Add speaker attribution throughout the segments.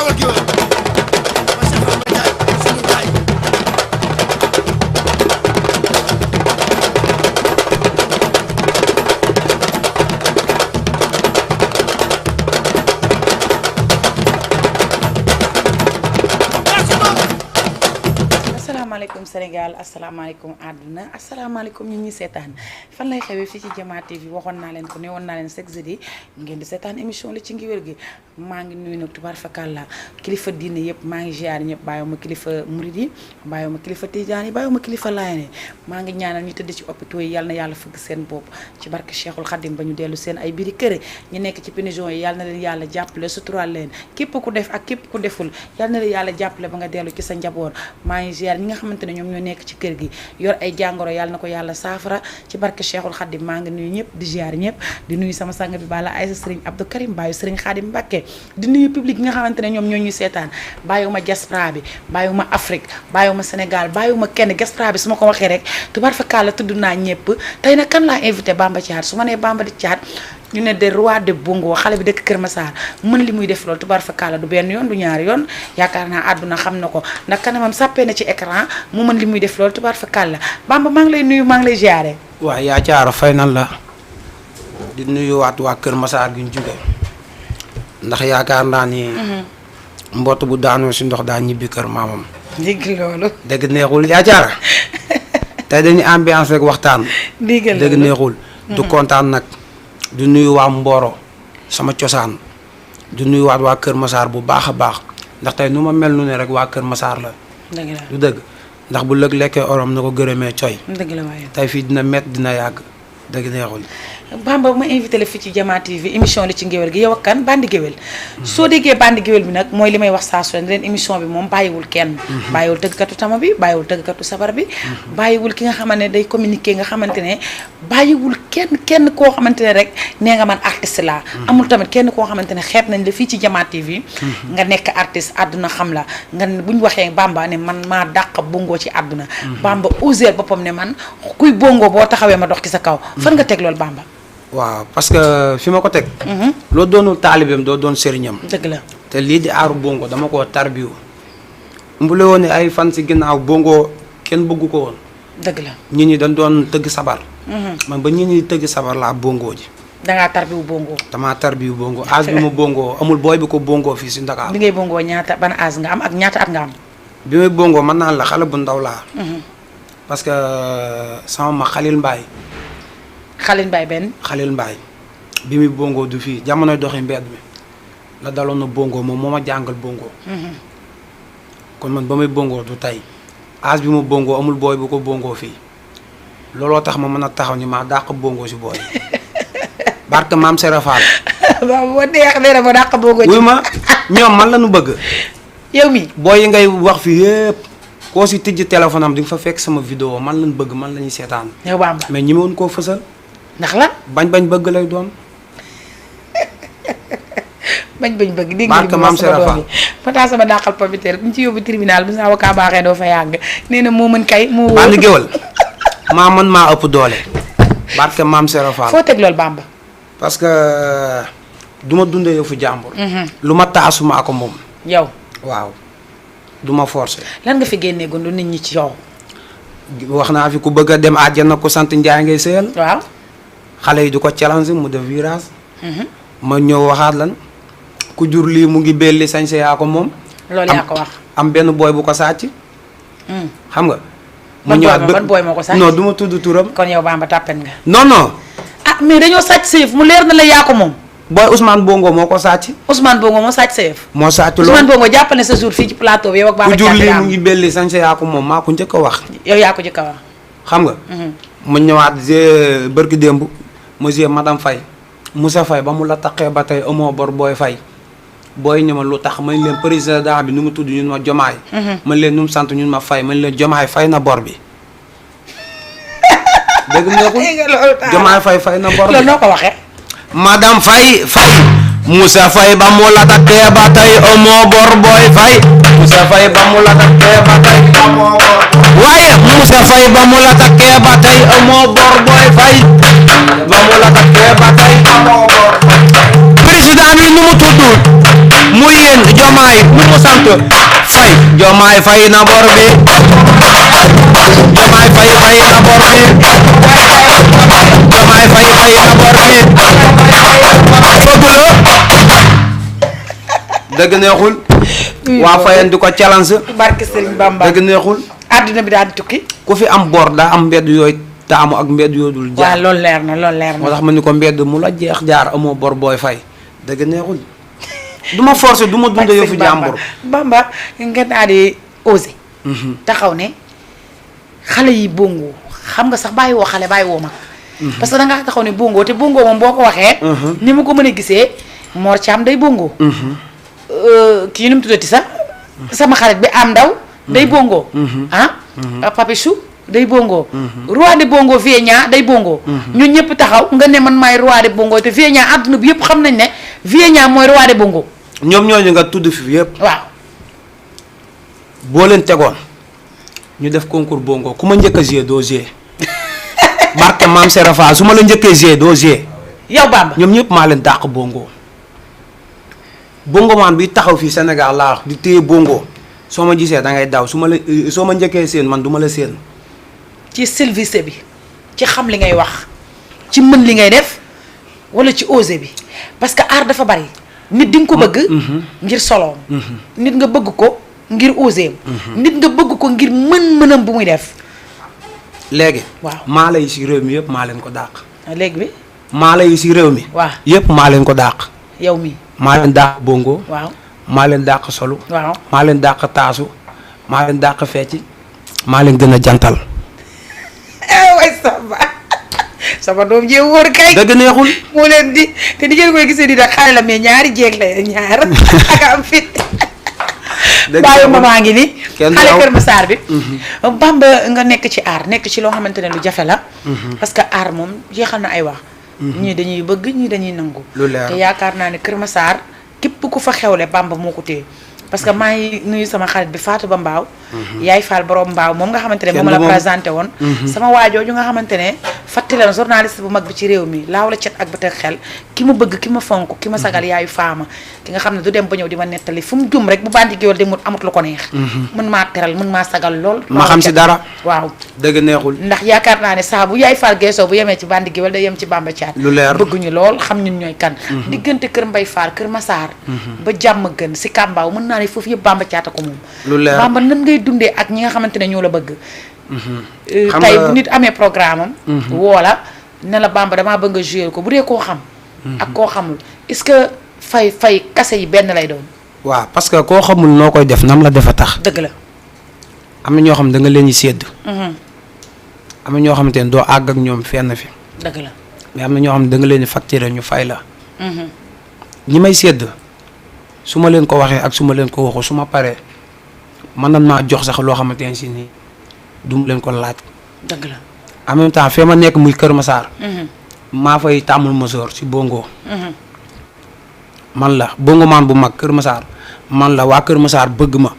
Speaker 1: ndawal gi woon ma Cheikh Ahmed Ndiaye suñu baay
Speaker 2: asalaamaaleykum Sénégal asalaamaaleykum àdduna asalaamaaleykum ñi ñuy seetaan fan lay xewee fii ci Diama TV waxoon naa leen ko ne woon naa leen chaque jeudi ngeen di seetaan émission li ci ngiwér gi maa ngi nuyu nag tubaar fakàlla kilifa diine yëpp maa ngi ziar ñëpp bàyyiwuma kilifa murid yi bàyyiwuma kilifa tijaan yi bàyyiwuma kilifa laayeen yi maa ngi ñaanal ñu tëdd ci hôpitaux yi yal na yàlla fëgg seen bopp ci barke Cheikhul Khadim ba ñu dellu seen ay biiri kër ñu nekk ci prison yi yal na leen yàlla jàppale suturaal leen képp ku def ak képp ku deful yal na leen yàlla jàppale ba nga dellu ci sa njaboot maa ngi ziar ñi nga xamante ne ñoom ñoo nekk ci kër gi yor ay jàngoro yàlla na ko yàlla saafara ci barke Cheikhul Khadim maa ngi nuyu ñëpp di ziar ñëpp di nuyu sama sang bi bala Aïssa Serigne Abdou Karim bàyyi Serigne Khadim Mbacké di nuyu public yi nga xamante ne ñoom ñoo ñuy seetaan bàyyiwuma diaspora bi bàyyiwuma Afrique bàyyiwuma Sénégal bàyyiwuma kenn diaspora bi su ma ko waxee rek tubaar fa kàlla tudd naa ñëpp tey nag kan laa invité Bamba Thiat su ma nee Bamba di Thiat ñu ne de roi de bongo xale bi dëkk Kër Massar mën li muy def loolu tubaar fa kàlla du benn yoon du ñaari yoon yaakaar naa àdduna xam na ko ndax kanamam sàppee na ci écran mu mën li muy def loolu tubaar fa kàlla Bamba maa ngi lay nuyu maa ngi lay ziare.
Speaker 3: waaw yaa caara fay nan la di nuyuwaat waa Kër Massar gi ñu jóge ndax yaakaar naa ni mbott bu daanoo si ndox daa ñibbi kër maamam.
Speaker 2: dégg loolu.
Speaker 3: dëgg neexul yaa caara tey dañuy ambiance rek waxtaan. dëgg neexul. du kontaan nag. du nuyu waa Mboro sama cosaan du nuyu waat waa Kër Massar bu baax a baax ndax tey nu ma mel nu ne rek waa Kër Massar la.
Speaker 2: dëgg la
Speaker 3: du dëgg ndax bu lëg lekkee orom na ko gërëmee coy.
Speaker 2: dëgg la waaye.
Speaker 3: tey fii dina métti dina yàgg dëgg neexul.
Speaker 2: Bamba ma invité la fii ci Diama TV émission li ci ngéwél gi yow ak kan bandi géwél soo déggee bandi géwél bi nag mooy li may wax saa su ne leen émission bi moom bàyyiwul kenn bàyyiwul tëggkatu tama bi bàyyiwul tëggkatu sabar bi bàyyiwul ki nga xamante ne day communiquer nga xamante ne bàyyiwul kenn koo xamante ne rek nee nga man artiste laa amul tamit kenn koo xamante ne xeeb nañ la fii ci Diama TV nga nekk artiste àdduna xam la nga buñ waxee Bamba ne man maa dàq bongo ci àdduna Bamba oser boppam ne man kuy bongo boo taxawee ma dox ci sa kaw fan nga teg loolu Bamba.
Speaker 3: waaw parce que fi ma ko teg. loo doonul taalibeem doo doon sëriñam.
Speaker 2: dëgg la
Speaker 3: te lii di aaru bongo dama ko tarbiwu mbule woon ne ay fan si ginnaaw bongo kenn bëggu ko woon.
Speaker 2: dëgg la
Speaker 3: nit ñi dañ doon tëgg sabar. man ba nit ñi tëgg sabar laa bongo ji.
Speaker 2: dangaa tarbiwu bongo.
Speaker 3: damaa tarbiwu bongo âge bi ma bongo amul booy bi ko bongo fii si Ndakaaru.
Speaker 2: bi ngay bongo ñaata ban âge nga am ak ñaata at nga am.
Speaker 3: bi may bongo mën naan la xale bu ndaw laa. parce que sama ma Xalil Mbaye.
Speaker 2: Xalil Mbaye benn.
Speaker 3: Xalil Mbaye bi muy bongo du fii jamonoy doxi mbedd mi la daloon na bongo moom moo ma jàngal bongo. kon man ba muy bongo du tey âge bi mu bongo amul booy bu ko bongo fii looloo tax ma mën a taxaw ni maa dàq bongo si booy barke maam Serap Fall.
Speaker 2: waaw boo neex nee na ma dàq bongo.
Speaker 3: wuy ma ñoom man la ñu bëgg.
Speaker 2: yow mi
Speaker 3: booy yi ngay wax fii yëpp koo si tijji téléphone am di nga fa fekk sama vidéo man lañ bëgg man la ñuy seetaan.
Speaker 2: yow Bamba
Speaker 3: mais ñi ma woon koo fësal.
Speaker 2: ndax la
Speaker 3: bañ bëgg lay doon.
Speaker 2: bañ bëgg dégg
Speaker 3: barke maam Serap Fall
Speaker 2: Fata sama dàqal pomiteer bu ñu ci yóbbu tribunal bu sa avocat baaxee doo fa yàgg nee na moo mën kay moo
Speaker 3: bandi géwal maa mën maa ëpp doole barke maam Serap Fall
Speaker 2: foo teg loolu Bamba
Speaker 3: parce que du ma dundee yëfu jàmbur lu ma taasuma ako moom
Speaker 2: yow
Speaker 3: waaw du ma forcé
Speaker 2: lan nga fi génnee gundu nit ñi ci yow
Speaker 3: wax naa fi ku bëgg a dem àjjana ko sant Njaay ngay sëyal
Speaker 2: waaw
Speaker 3: xale yi du ko challenge mu def virage ma ñëw waxaat lan ku jur lii mu ngi belli sañse yaa ko moom
Speaker 2: loolu yaa ko wax
Speaker 3: am benn booy bu ko sàcc xam nga
Speaker 2: mu ñëwaat ban booy moo ko sàcc
Speaker 3: non du ma tudd turam
Speaker 2: kon yow Bamba tàppen nga
Speaker 3: non non
Speaker 2: ah mais dañoo sàcc sa yëf mu leer na la yaa ko moom
Speaker 3: booy Ousmane Bongo moo ko sàcc
Speaker 2: Ousmane Bongo moo sàcc sa yëf
Speaker 3: moo sàcc loolu
Speaker 2: Ousmane Bongo jàppale sa jour fii ci plateau bi yow ak Bamba
Speaker 3: ku jur lii mu ngi belli sañse yaa ko moom maa ko njëkk a wax
Speaker 2: yow yaa ko njëkk a wax
Speaker 3: xam nga mu ñëwaat bërki démb monsieur madame Faye Moussa Faye ba mu la taqee ba tey amoo bor booy fay booy ñu ma lu tax man leen président bi nu mu tudd ñun ma jomaay man leen nu mu sant ñun ma fay man leen jomaay fay na bor bi dégg nga ko jomaay fay na bor bi
Speaker 2: loolu noo ko waxee
Speaker 3: madame Faye Moussa Faye ba mu la takkee ba tey amoo bor booy fay Moussa Faye ba mu la takkee ba tey amoo bor waaye Moussa Faye ba mu la takkee ba tey amoo bor booy fay ba mu la takkee ba tey amoo bor président bi nu mu tudd muy yéen Diomaye mu ko sant Faye Diomaye fay na bor bi Diomaye fay na bor bi Diomaye fay na bor bi fëgg la dëgg neexul waa Fayen di ko challenge
Speaker 2: barke Serigne Bamba
Speaker 3: dëgg neexul
Speaker 2: àddina bi daal di tukki.
Speaker 3: ku fi am bor daa am mbedd yooyu taamu ak mbedd yoo dul jaar.
Speaker 2: waaw loolu leer na loolu leer na.
Speaker 3: moo tax ma ni ko mbedd mu la jeex jaar amoo bor booy fay dëgg neexul du ma forcer du ma dund yëfu jàmbur.
Speaker 2: Bamba nga daal di osé. taxaw ne xale yi bongo xam nga sax bàyyi woo xale bàyyi woo mag. parce que da ngaa taxaw ne bongo te bongo moom boo ko waxee. ni mu ko mën a gisee Mor Thiam day bongo. kii nu mu tuddati sax sama xarit bi am ndaw. day bongo. Papichou day bongo. roi de bongo Vienna day bongo. ñun ñëpp taxaw nga ne man maay roi de bongo te Vienna àdduna bi yëpp xam nañ ne Vienna mooy roi de bongo.
Speaker 3: ñoom ñooñu nga tudd fi yëpp.
Speaker 2: waaw.
Speaker 3: boo leen tegoon ñu def concours bongo ku ma njëkk a jouer doo jouer barke maam Serafa su ma la njëkkee jouer doo jouer.
Speaker 2: yow Bamba
Speaker 3: ñoom ñëpp maa leen dàq bongo. bongo maan bi taxaw fii Sénégal laa wax di téye bongo. soo ma gisee da ngay daw su ma la soo ma njëkkee seen man du ma la seen.
Speaker 2: ci service bi ci xam li ngay wax ci mën li ngay def wala ci osé bi parce que art dafa bari nit di nga ko bëgg. ngir soloom. nit nga bëgg ko ngir osé nit nga bëgg ko ngir mën-mënam bu muy def.
Speaker 3: léegi.
Speaker 2: waaw
Speaker 3: maala yi si réew mi yëpp maa leen ko dàq.
Speaker 2: léegi bi.
Speaker 3: maala yi si réew mi.
Speaker 2: waaw
Speaker 3: yëpp maa leen ko dàq.
Speaker 2: yow mi
Speaker 3: maa leen dàq bongo.
Speaker 2: waaw
Speaker 3: maa leen dàq solu.
Speaker 2: waaw
Speaker 3: maa leen dàq taasu. maa leen dàq fecc. maa leen gën a jantal.
Speaker 2: way sama doom jee wóor kay.
Speaker 3: dëgg neexul.
Speaker 2: moo leen di te di ngeen koy gisee di da xale la mais ñaari jeeg la ñaar ak am fit. bàyyi mamaa ngi ni xale Kër Massar bi. Bamba nga nekk ci aar nekk ci loo xamante ne lu jafe la. parce que aar moom jeexal na ay wax. ñii dañuy bëgg ñii dañuy nangu.
Speaker 3: lu leer
Speaker 2: te yaakaar naa ne Kër Massar képp ku fa xewle Bamba moo ko téye. parce que maa ngi nuyu sama xarit bi Fatou Ba Mbaaw. yaay Fall borom Mbaaw moom nga xamante ne moom la présenté woon. sama waajooju nga xamante ne fàttali la journaliste bu mag bi ci réew mi laaw la cet ak ba teg xel ki ma bëgg ki ma fonk ki ma sagal yaayu faama ki nga xam ne du dem ba ñëw di ma nettali fu mu jum rek bu bandi géwél di mut amut lu ko neex. mën maa teral mën maa sagal lool.
Speaker 3: ma xam si dara.
Speaker 2: waaw
Speaker 3: dëgg neexul.
Speaker 2: ndax yaakaar naa ne saa bu yaay Fall geesoo bu yemee ci bandi géwél day yem ci Bamba Thiat.
Speaker 3: lu leer
Speaker 2: bëgguñu lool xam ñun ñooy kan. diggante Kër Mbay Fall Kër Massar. ba jàmm gën si Kambaaw mën naa ne foofu yëpp Bamba Thiat ko moom.
Speaker 3: lu leer
Speaker 2: Bamba nan ngay dundee ak ñi nga xamante ne ñoo la bëgg. tey bu nit amee programme am. woola ne la Bamba damaa bëgg a jouer ko bu dee koo xam. ak koo xamul est-ce que fay kase yi benn lay doon.
Speaker 3: waaw parce que koo xamul noo koy def nam la defa tax.
Speaker 2: dëgg la.
Speaker 3: am na ñoo xam da nga leen di sédd. am na ñoo xamante ne doo àgg ak ñoom fenn fi.
Speaker 2: dëgg la
Speaker 3: mais am na ñoo xam ne da nga leen di facturer ñu fay la. ñi may sédd su ma leen ko waxee ak su ma leen ko waxu su ma paree mën na maa jox sax loo xamante ne si nii du mu leen ko laaj.
Speaker 2: dëgg la
Speaker 3: en même temps fee ma nekk muy Kër Massar. maa fay tàmmul masoor si bongo. man la bongo maan bu mag Kër Massar man la waa Kër Massar bëgg ma.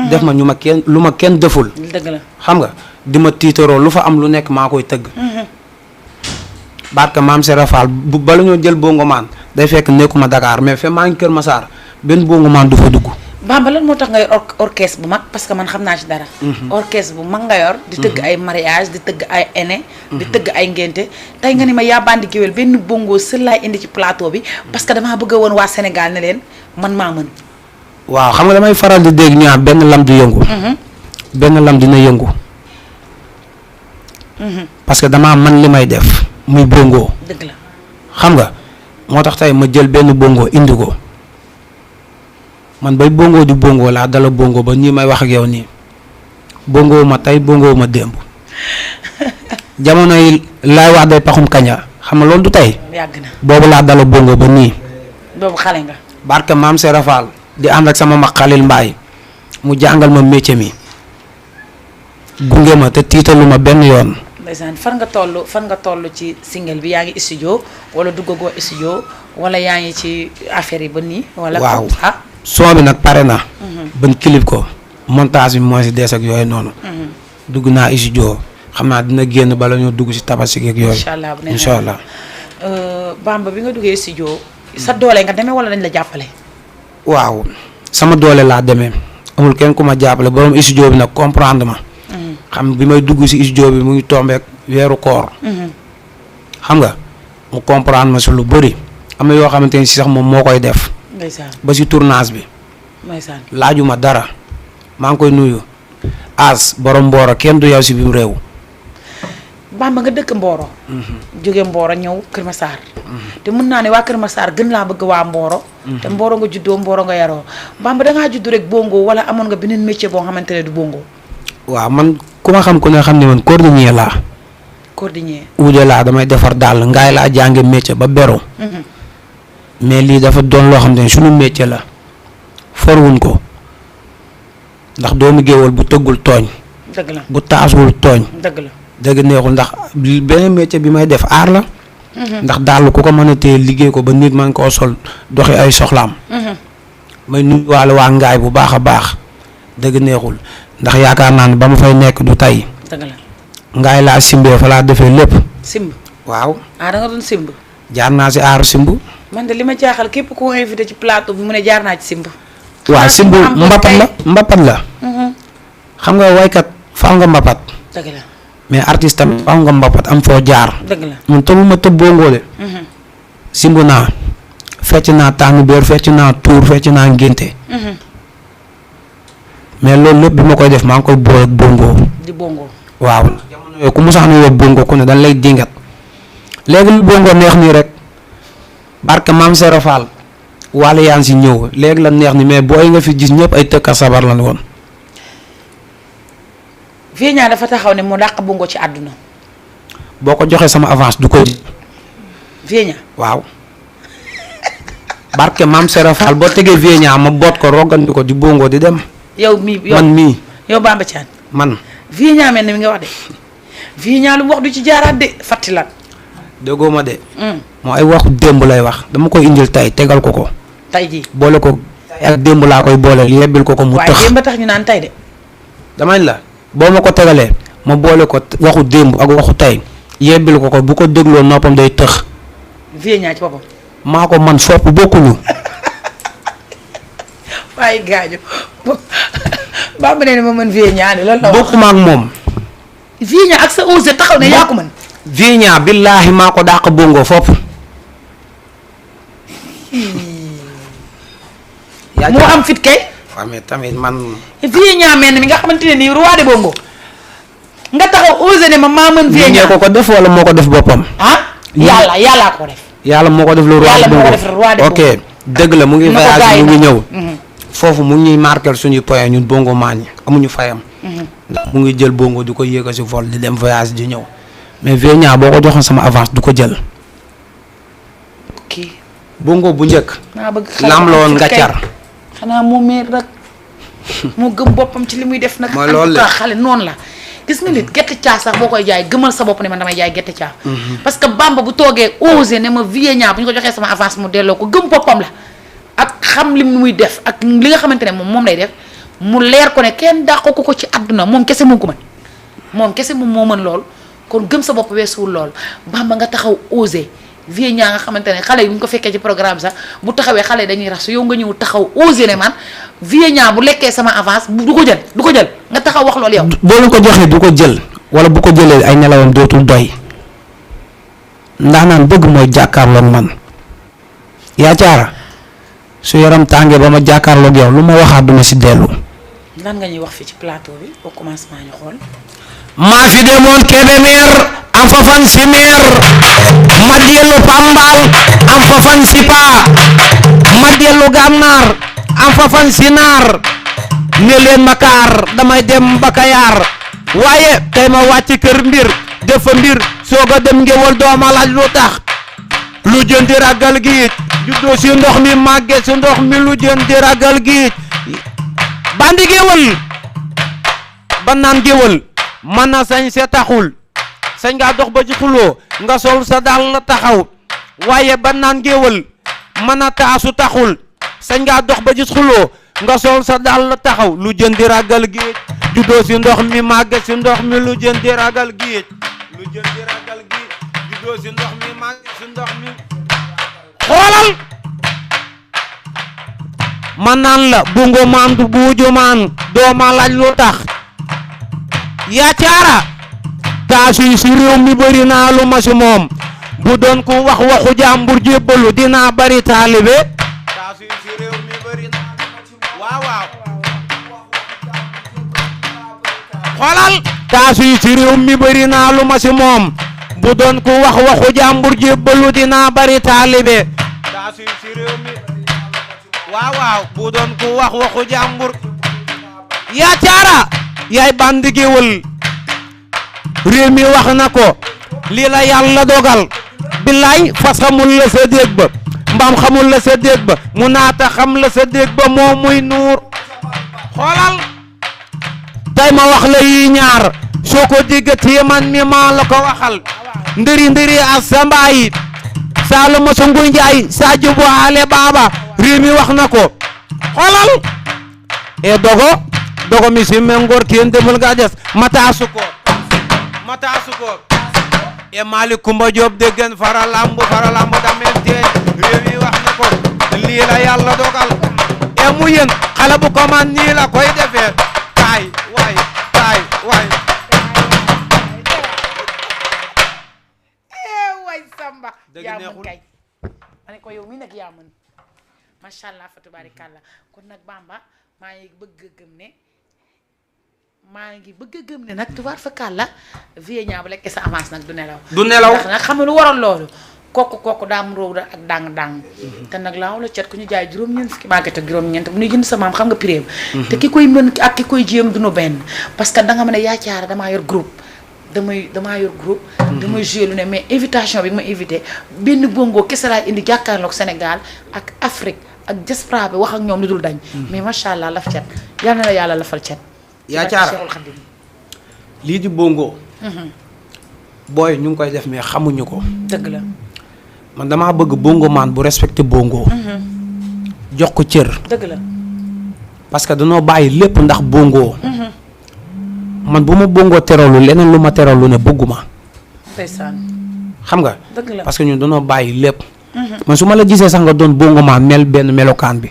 Speaker 3: def ma ñu ma kenn lu ma kenn deful.
Speaker 2: dëgg la
Speaker 3: xam nga di ma tiitaroo lu fa am lu nekk maa koy tëgg. barke maam Sera Fall bu bala ñoo jël bongo maan day fekk nekkuma Dakar mais fe maa ngi Kër Massar benn bongo maan du fa dugg.
Speaker 2: Bamba lan moo tax nga yor orchestre bu mag parce que man xam naa ci dara. orchestre bu mag nga yor. di tëgg ay mariage di tëgg ay aîné. di tëgg ay ngénte tey nga ni ma yaa bandi géwél benn bongo seul laay indi ci plateau bi parce que damaa bëgg a woon waa Sénégal ne leen man maa mën.
Speaker 3: waaw xam nga damay faral di dégg ñu naan benn lam du yëngu. benn lam dina yëngu. parce que damaa man li may def muy bongo.
Speaker 2: dëgg la
Speaker 3: xam nga moo tax tey ma jël benn bongo indi ko. man bay bongo di bongo laa dala bongo ba nii may wax ak yow nii bongo ma tey bongo ma démb jamono yi laay wax day paxum kaña xam nga loolu du tey.
Speaker 2: yàgg na
Speaker 3: boobu laa dala bongo ba nii.
Speaker 2: boobu xale nga.
Speaker 3: barke maam Sera Fall di ànd ak sama mag Xalil Mbaay mu jàngal ma métier mi gunge ma te tiitalu ma benn yoon.
Speaker 2: ndeysaan fan nga toll ci single bi yaa ngi studio wala duggagoo studio wala yaa ngi ci affaire yi ba nii. wala
Speaker 3: waaw son bi nag pare na. ban clip ko montage bi moo si des ak yooyu noonu. dugg naa studio xam naa dina génn bala ñoo dugg si tabaski ak yooyu. incha allah
Speaker 2: Bamba bi nga duggee studio. sa doole nga demee wala dañ la jàppale.
Speaker 3: waaw sama doole laa demee amul kenn ku ma jàppale borom studio bi nag comprendre ma. xam bi may dugg si studio bi mu ngi tombeek weeru koor. xam nga mu comprendre ma si lu bëri am na yoo xamante ni si sax moom moo koy def.
Speaker 2: ndeysaan
Speaker 3: ba si tournage bi.
Speaker 2: ndeysaan
Speaker 3: laajuma dara maa ngi koy nuyu as borom Mboro kenn du yow si biir réew.
Speaker 2: Bamba nga dëkk Mboro. jóge Mboro ñëw Kër Massar. te mën naa ne waa Kër Massar gën laa bëgg waa Mboro. te Mboro nga juddoo Mboro nga yaroo Bamba da ngaa juddu rek bongo wala amoon nga beneen métier boo xamante ne du bongo.
Speaker 3: waaw man ku ma xam ku ne xam ne man cordonnier laa.
Speaker 2: cordonnier.
Speaker 3: wuute laa damay defar dàll ngaay laa jànge métier ba beru. mais lii dafa doon loo xam ne suñu métier la. forwuñ ko ndax doomu géwal bu tëggul tooñ.
Speaker 2: dëgg la
Speaker 3: bu taasuwul tooñ.
Speaker 2: dëgg la.
Speaker 3: dëgg neexul ndax beneen métier bi may def aar la. ndax dàll ku ko mën a téye liggéey ko ba nit man koo sol doxi ay soxlaam. may nuyuwaale waa ngaay bu baax a baax dëgg neexul ndax yaakaar naa ne ba ma fay nekk du tey.
Speaker 2: dëgg la.
Speaker 3: ngaay laa simbee fa laa defee lépp.
Speaker 2: simb.
Speaker 3: waaw.
Speaker 2: da nga doon simb.
Speaker 3: jaar naa si aaru simb.
Speaker 2: man de li ma jaaxal képp koo invité ci plateau bi mu ne jaar naa ci simb.
Speaker 3: waaw simb mbapat la. xam nga waykat faaw nga mbapat.
Speaker 2: dëgg la.
Speaker 3: mais artiste tamit faaw nga mbapat am foo jaar.
Speaker 2: dëgg la.
Speaker 3: man tëbuma tëb bongo de. simb naa fecc naa tàng beer fecc naa tuur fecc naa ngénte. mais loolu lépp bi ma koy def maa ngi koy boole ak bongo.
Speaker 2: di bongo.
Speaker 3: waaw jamono yooyu ku musaana yoo bongo ku ne dañ lay dingat léegi lu bongo neex nii rek barke maam Sera Fall wala yaan si ñëw léegi la neex ni mais booy nga fi gis ñëpp ay tëkka sabar lan woon.
Speaker 2: Vienya dafa taxaw ne mu dàq bongo ci àdduna.
Speaker 3: boo ko joxee sama avance du ko.
Speaker 2: Vienya.
Speaker 3: waaw barke maam Sera Fall boo tegee Vienya ma boot ko roggandi ko di bongo di dem.
Speaker 2: yow mii yow
Speaker 3: man mii.
Speaker 2: yow Bamba Thiane.
Speaker 3: man.
Speaker 2: Vienya mel ni mi nga wax de Vienya lu mu wax du ci jaaraat de fàtti la.
Speaker 3: déggoo ma de. moo ay waxu démb lay wax dama koy indil tay tegal ko ko.
Speaker 2: tay jii
Speaker 3: boole ko ak démb laa koy boole yebbil ko ko mu tëx.
Speaker 2: waaye démb tax ñu naan tay de.
Speaker 3: damañ la boo ma ko tegalee ma boole ko waxu démb ak waxu tay yebbil ko ko bu ko dégloo noppam day tëx.
Speaker 2: Vienya ci boppam.
Speaker 3: maa ko man fopp bokkuñu.
Speaker 2: waaye gaañu Bamba nee na ma mën Vienya ne loolu la wax.
Speaker 3: bokkuma ak moom.
Speaker 2: Vienya ak sa ose taxaw ne yaa ko mën.
Speaker 3: Vienya billaahi maa ko dàq bongo fopp.
Speaker 2: moo am fit kay.
Speaker 3: waaw mais tamit man.
Speaker 2: Vienya mel ni mi nga xamante ne nii roi de bongo. nga taxaw ose ne ma maa mën Vienya
Speaker 3: ko def wala moo ko def boppam.
Speaker 2: yàllaa ko def.
Speaker 3: yàlla moo ko def lu roi de bongo ok dëgg la mu ngi voyage mu ngi ñëw. foofu mu ngi ñuy marqué suñuy point ñun bongo maan yi amuñu fayam. ndax mu ngi jël bongo di ko yéega si vol di dem voyage di ñëw mais Vienya boo ko joxoon sama avance du ko jël.
Speaker 2: kii.
Speaker 3: bongo bu njëkk.
Speaker 2: naa bëgg
Speaker 3: lam la woon nga car.
Speaker 2: xanaa moo meer rek moo gëm boppam ci li muy def nag.
Speaker 3: mooy loolu
Speaker 2: en tout cas xale noonu la. gis nga nit gerte caa sax boo koy jaay gëmal sa bopp ne man damay jaay gerte caa. parce que Bamba bu toogee osé ne ma Vienya bu ñu ko joxee sama avance mu delloo ko gëm boppam la. ak xam li muy def ak li nga xamante ne moom lay def mu leer ko ne kenn dàqu ko ci àdduna moom kese moo ko mën moom kese moom moo mën lool kon gëm sa bopp weesuwul lool Bamba nga taxaw osé Vienya nga xamante ne xale yi bu ñu ko fekkee ci programme sax bu taxawee xale dañuy rax su yow nga ñëw taxaw osé ne man Vienya bu lekkee sama avance du ko jël nga taxaw wax loolu yow.
Speaker 3: boo leen ko joxee du ko jël wala bu ko jëlee ay nelawam dootul doy ndax naan bëgg mooy jàkkaarloog man yaa caara su yaram tàngee ba ma jàkkaarloog yow lu ma waxaat duma si dellu.
Speaker 2: lan nga ñuy wax fii ci plateau bi au commencement ñu xool.
Speaker 3: maa fi demoon Kébémer am fa fan si meer ma dellu Pambal am fa fan si paa ma dellu Gànnaar am fa fan si naar ne leen ma kaar damay dem Bakayaar waaye tey ma wàcc kër mbir def fa mbir soog a dem ngéwal dooma laaj lu tax lu jëndi ragal giij juddoo si ndox mi màgge si ndox mi lu jëndi ragal giij bandi géwal ba naan géwal mën na sañ se taxul sañ ngaa dox ba ci xuloo nga sol sa dal la taxaw waaye ba naan géwal mën a taasu taxul sañ ngaa dox ba ci xuloo nga sol sa dal la taxaw lu jëndi ragal géej juddoo si ndox mi màgge si ndox mi lu jëndi ragal géej lu jëndi ragal géej juddoo si ndox mi màgge si ndox mi xoolal
Speaker 4: man naan la bongo maan du buuju maan dooma laaj lu tax yaa caara taasu yi si réew mi bëri naa lu ma si moom bu doon ko wax waxu jàmbur jébbalu dinaa bari taalibe taasu yi si réew mi bëri naa lu ma si moom waaw waaw xoolal taasu yi si réew mi bëri naa lu ma si moom bu doon ko wax waxu jàmbur jébbalu dinaa bari taalibe taasu yi si réew mi waaw waaw bu doon ko wax waxu jàmbur yaa caara yaay bandi géwël réew mi wax na ko lii la yàlla dogal billaay fas xamul la sa déeg ba mbaam xamul la sa déeg ba mu naata xam la sa déeg ba moo muy nuur xoolal tey ma wax la yi ñaar soo ko déggatee man mi maa la ko waxal ndëri ak sa mbaay saala ma sa nguy njaay saa jubu ale baaba réew mi wax na ko xoolal e dogo mi si mengor kien demul nga des mataasu ko e Malick Kumba Diop déggen faralambu damel teeñ réew mi wax na ko lii la yàlla dogal e mu yéen xale bu ko man nii la koy defee kaay waay
Speaker 2: way Samba
Speaker 4: dëgg
Speaker 2: yaa mën
Speaker 4: neexul.
Speaker 2: kay ma ne ko yow mi nag yaa mën macha allah fa tubaarikàlla kon nag Bamba maa ngi bëgg a gëm ne nag tubaar fa kàlla vie ñaa bu lekkee sa avance nag du nelaw ndax nag xam nga lu waroon loolu kooku daam róow da ak dang te nag laaw la cet ku ñu jaay juróom-ñeent fukki màgget ak juróom-ñeent bu ñuy jënd sa maam xam nga prix te ki koy mën ak ki koy jéem duñu benn parce que danga ma ne yaa caara damaa yor groupe damaa yor groupe damay joué lu ne mais invitation bi ma invité benn bongo kese laay indi jàkkaarloog Sénégal ak Afrique ak diaspora bi wax ak ñoom lu dul dañ mais macha allah laf cet yal na la yàlla lafal cet
Speaker 3: yaa caara lii di bongo booy ñu ngi koy def mais xamuñu ko
Speaker 2: dëgg la
Speaker 3: man damaa bëgg bongo maan bu respecté bongo jox ko cër
Speaker 2: dëgg la
Speaker 3: parce que danoo bàyyi lépp ndax bongo man bu ma bongo teralu leneen lu ma teralu ne bëgguma
Speaker 2: ndeysaan
Speaker 3: xam nga
Speaker 2: dëgg la
Speaker 3: parce que ñun danoo bàyyi lépp man su ma la gisee sax nga doon bongo maan mel benn melokaan bi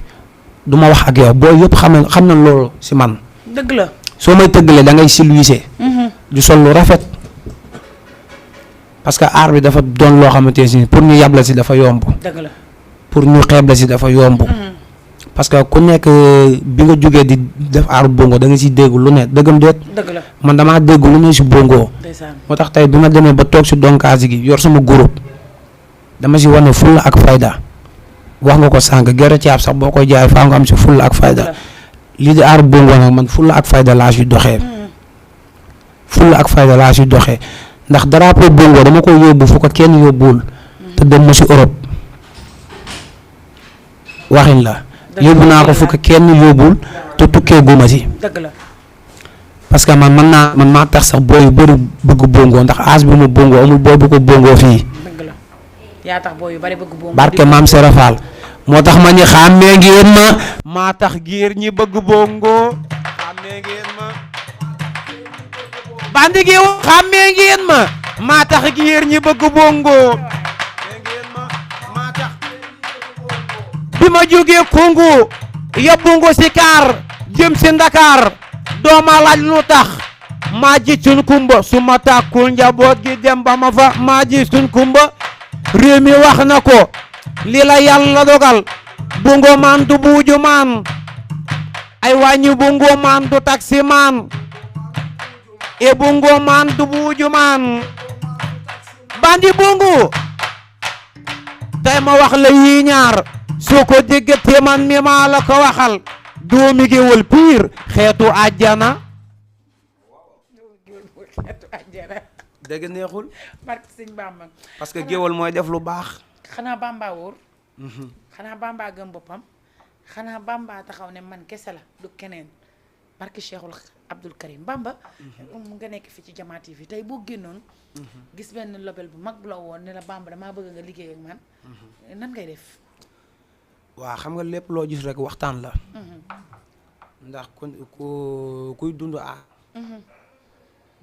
Speaker 3: du ma wax ak yow booy yëpp xam na loolu si man
Speaker 2: dëgg la
Speaker 3: soo may tëggalee da ngay silwiise du sol lu rafet parce que aar bi dafa doon loo xamante ne pour ñu yab la si dafa yomb
Speaker 2: dëgg la
Speaker 3: pour ñu xeeb la si dafa yomb parce que ku nekk bi nga jógee di def aaru bongo da nga si dégg lu ne dëggam déet
Speaker 2: dëgg la
Speaker 3: man damaa dégg lu ne si bongo
Speaker 2: ndeysaan
Speaker 3: moo tax tey bi ma demee ba toog si donkaasi gi yor sama groupe dama si wane fulla ak fayda wax nga ko sànq gerte caab sax boo koy jaay faa nga am si fulla ak fayda lii di aaru bongo nag man fulla ak fayda laa si doxee ndax drapeau bongo dama koy yóbbu fu ko kenn yóbbuwul te dem ma si Europe waxin la yóbbu naa ko fu ko kenn yóbbuwul te tukkee guma si
Speaker 2: dëgg la
Speaker 3: parce que man maa tax sax booy yu bëri bëgg bongo ndax âge bi mu bongo amul booy bu ko bongo fii
Speaker 2: dëgg la yaa tax booy yu bari bëgg bongo
Speaker 3: barke maam Serafal moo tax ma ni xàmmee ngeen ma maa tax géer ñi bëgg bongo xàmmee ngeen ma bandi gi xàmmee ngeen ma maa tax géer ñi bëgg bongo maa tax bi ma jógee Congo yóbbu ngo si kaar jëm si Ndakaar dooma laaj lu tax maa ji suñ kumba su ma tàkkul njaboot gi dem ba ma fa maa ji suñ kumba réew mi wax na ko li la yàlla dogal bongo maan du buuju maan ay wàññi bongo maan du taxi maan e bongo maan du buuju maan bandi bongo tey ma wax la yii ñaar soo ko déggatee man mi maa la ko waxal doomi géwël piir xeetu àjjana dégg neexul
Speaker 2: barke sëñ Bamba
Speaker 3: parce que géwël mooy def lu baax
Speaker 2: xanaa Bamba wóor xanaa Bamba gëm boppam xanaa Bamba taxaw ne man kese la du keneen barke Cheikhul Abdoul Karim Bamba mu nga nekk fi ci Jama TV tey boo génnoon gis benn label bu mag bu la woon ne la Bamba damaa bëgg nga liggéey ak man nan ngay def
Speaker 3: waaw xam nga lépp loo gis rek waxtaan la ndax kuy dund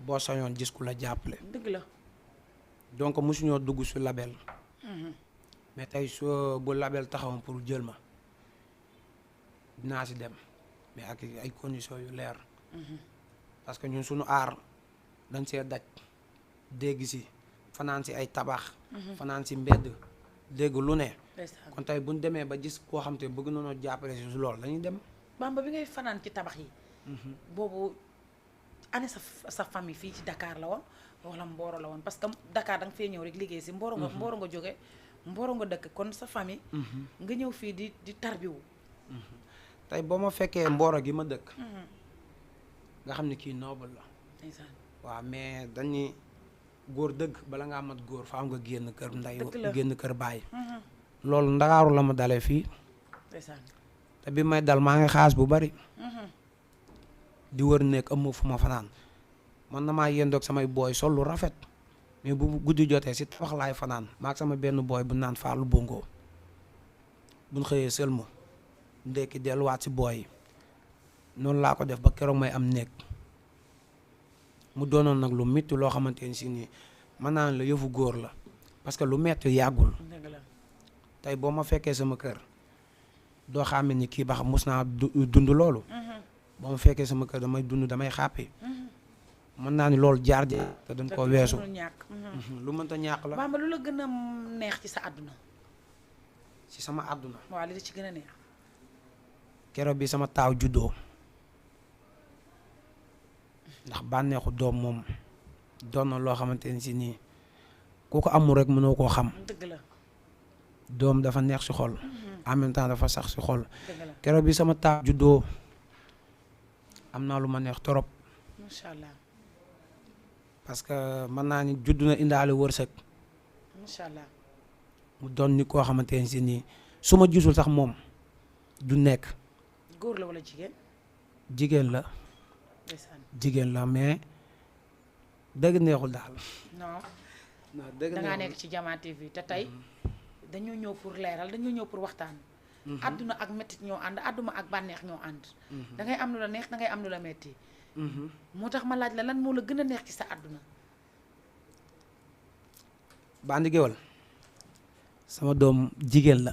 Speaker 3: boo sañoon gis ku la jàppale
Speaker 2: dëgg la
Speaker 3: donc mosuñoo dugg su label mais tey soo bu label taxawoon pour jël ma dinaa si dem mais ak ay conditions yu leer. parce que ñun suñu aar dañ see daj dégg si fanaan si ay tabax. fanaan si mbedd dégg lu ne. kon tey bu ñu demee ba gis koo xam te bëgg nañoo jàppale si loolu dañuy dem.
Speaker 2: Bamba bi ngay fanaan ci tabax yi. boobu ane sa famille fii ci Dakar la woon wala Mboro la woon parce que Dakar da nga fee ñëw rek liggéey si Mboro nga Mboro nga jóge Mboro nga dëkk kon sa famille. nga ñëw fii di tarbiwu.
Speaker 3: tey boo ma fekkee Mboro gi ma dëkk. nga xam ne kii noble la. waaw mais dañuy góor dëgg bala ngaa mat góor faaw nga génn kër nday génn kër baay. loolu Ndakaaru la ma dalee fii. te bi may dal maa ngi xaas bu bari. di wër nekk amoo fu ma fanaan man na maa yendoog samay booy sol lu rafet mais bu guddi jotee si tabax laay fanaan maag sama benn booy bu naan Fallou Bongo buñ xëyee sëlma ndekki delluwaat si booy yi noonu laa ko def ba keroog may am nekk mu doonoon nag lu métti loo xamante ni si nii mën naa la yëfu góor la parce que lu metti yàggul tey boo ma fekkee sama kër doo xàmme ni kii ba xam mus naa dund loolu boo ma fekkee sama kër damay dund damay xàppi mën naa ni loolu jaar te dañ koo weesu lu mënta ñàkk la.
Speaker 2: Bamba lu la gën a neex ci sa àdduna.
Speaker 3: ci sama àdduna.
Speaker 2: waaw li la ci gën a neex.
Speaker 3: keroog bi sama taaw juddoo ndax bànneexu doom moom doon na loo xamante ni si nii ku ko amul rek mënoo koo xam.
Speaker 2: dëgg la.
Speaker 3: doom dafa neex si xol. en même temps dafa sax si xol. keroog bi sama taaw juddoo am naa lu ma neex trop.
Speaker 2: macha allah.
Speaker 3: parce que mën naa ni judd na indaale wërsëg.
Speaker 2: macha allah.
Speaker 3: mu doon ni koo xamante ne si nii su ma gisul sax moom du nekk.
Speaker 2: góor la wala jigéen.
Speaker 3: jigéen la. jigéen la mais dëgg neexul daal.
Speaker 2: non.
Speaker 3: non dëgg
Speaker 2: da ngaa nekk ci Diama TV te tey dañoo ñëw pour leeral dañoo ñëw pour waxtaan. àdduna ak mettit ñoo ànd àdduna ak bànneex ñoo ànd. da ngay am lu la neex da ngay am lu la metti moo tax ma laaj la lan moo la gën a neex ci sa àdduna.
Speaker 3: Bandi Géwël sama doom jigéen la.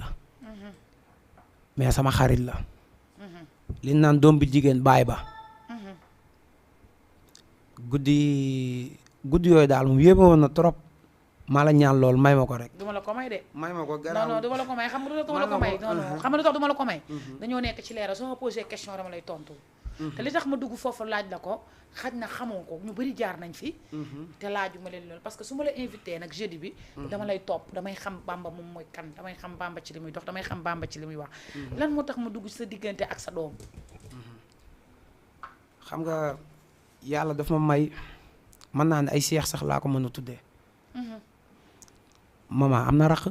Speaker 3: mais sama xarit la. li naan doom bi jigéen baay ba. guddi yooyu daal moom yéeme woon na trop. maa la ñaan lool may ma ko rek.
Speaker 2: duma la ko may de.
Speaker 3: may ma ko
Speaker 2: non non duma la ko may xam nga lu tax duma la ko may. non non xam nga lu tax duma la ko may. dañoo nekk ci leeral soo ma posé question dama lay tontu. te li tax ma dugg foofu laaj la ko xaj na xamoo ko ñu bari jaar nañ fi. te laajuma leen loolu parce que su ma la invité nag jeudi bi. dama lay topp damay xam Bamba moom mooy kan damay xam Bamba ci li muy dox damay xam Bamba ci li muy wax. lan moo tax ma dugg ci sa diggante ak sa doom.
Speaker 3: xam nga yàlla daf ma may mën naa ne ay seex sax laa ko mën a tuddee. mama am na raq.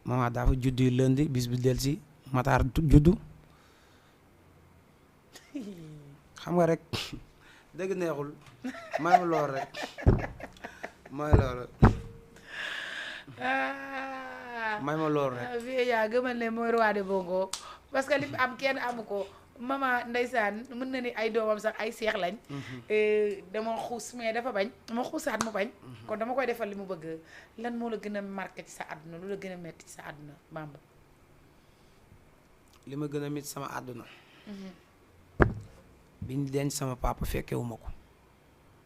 Speaker 3: mama dafa juddu lundi bis bi del si Matar juddu. xam nga rek dëgg neexul may ma lool rek may loolu may ma lool rek.
Speaker 2: fii yaa gëmal ne mooy roi de bongo parce que li am kenn amu ko mama ndeysaan mën na ni ay doomam sax ay seex lañ. dama xuus mais dafa bañ dama xuusaat mu bañ. kon dama koy defal li mu bëgg lan moo la gën a marqué ci sa àdduna lu la gën a metti ci sa àdduna Bamba.
Speaker 3: li ma gën a metti sama àdduna. biñ denc sama papa fekkewu ma ko.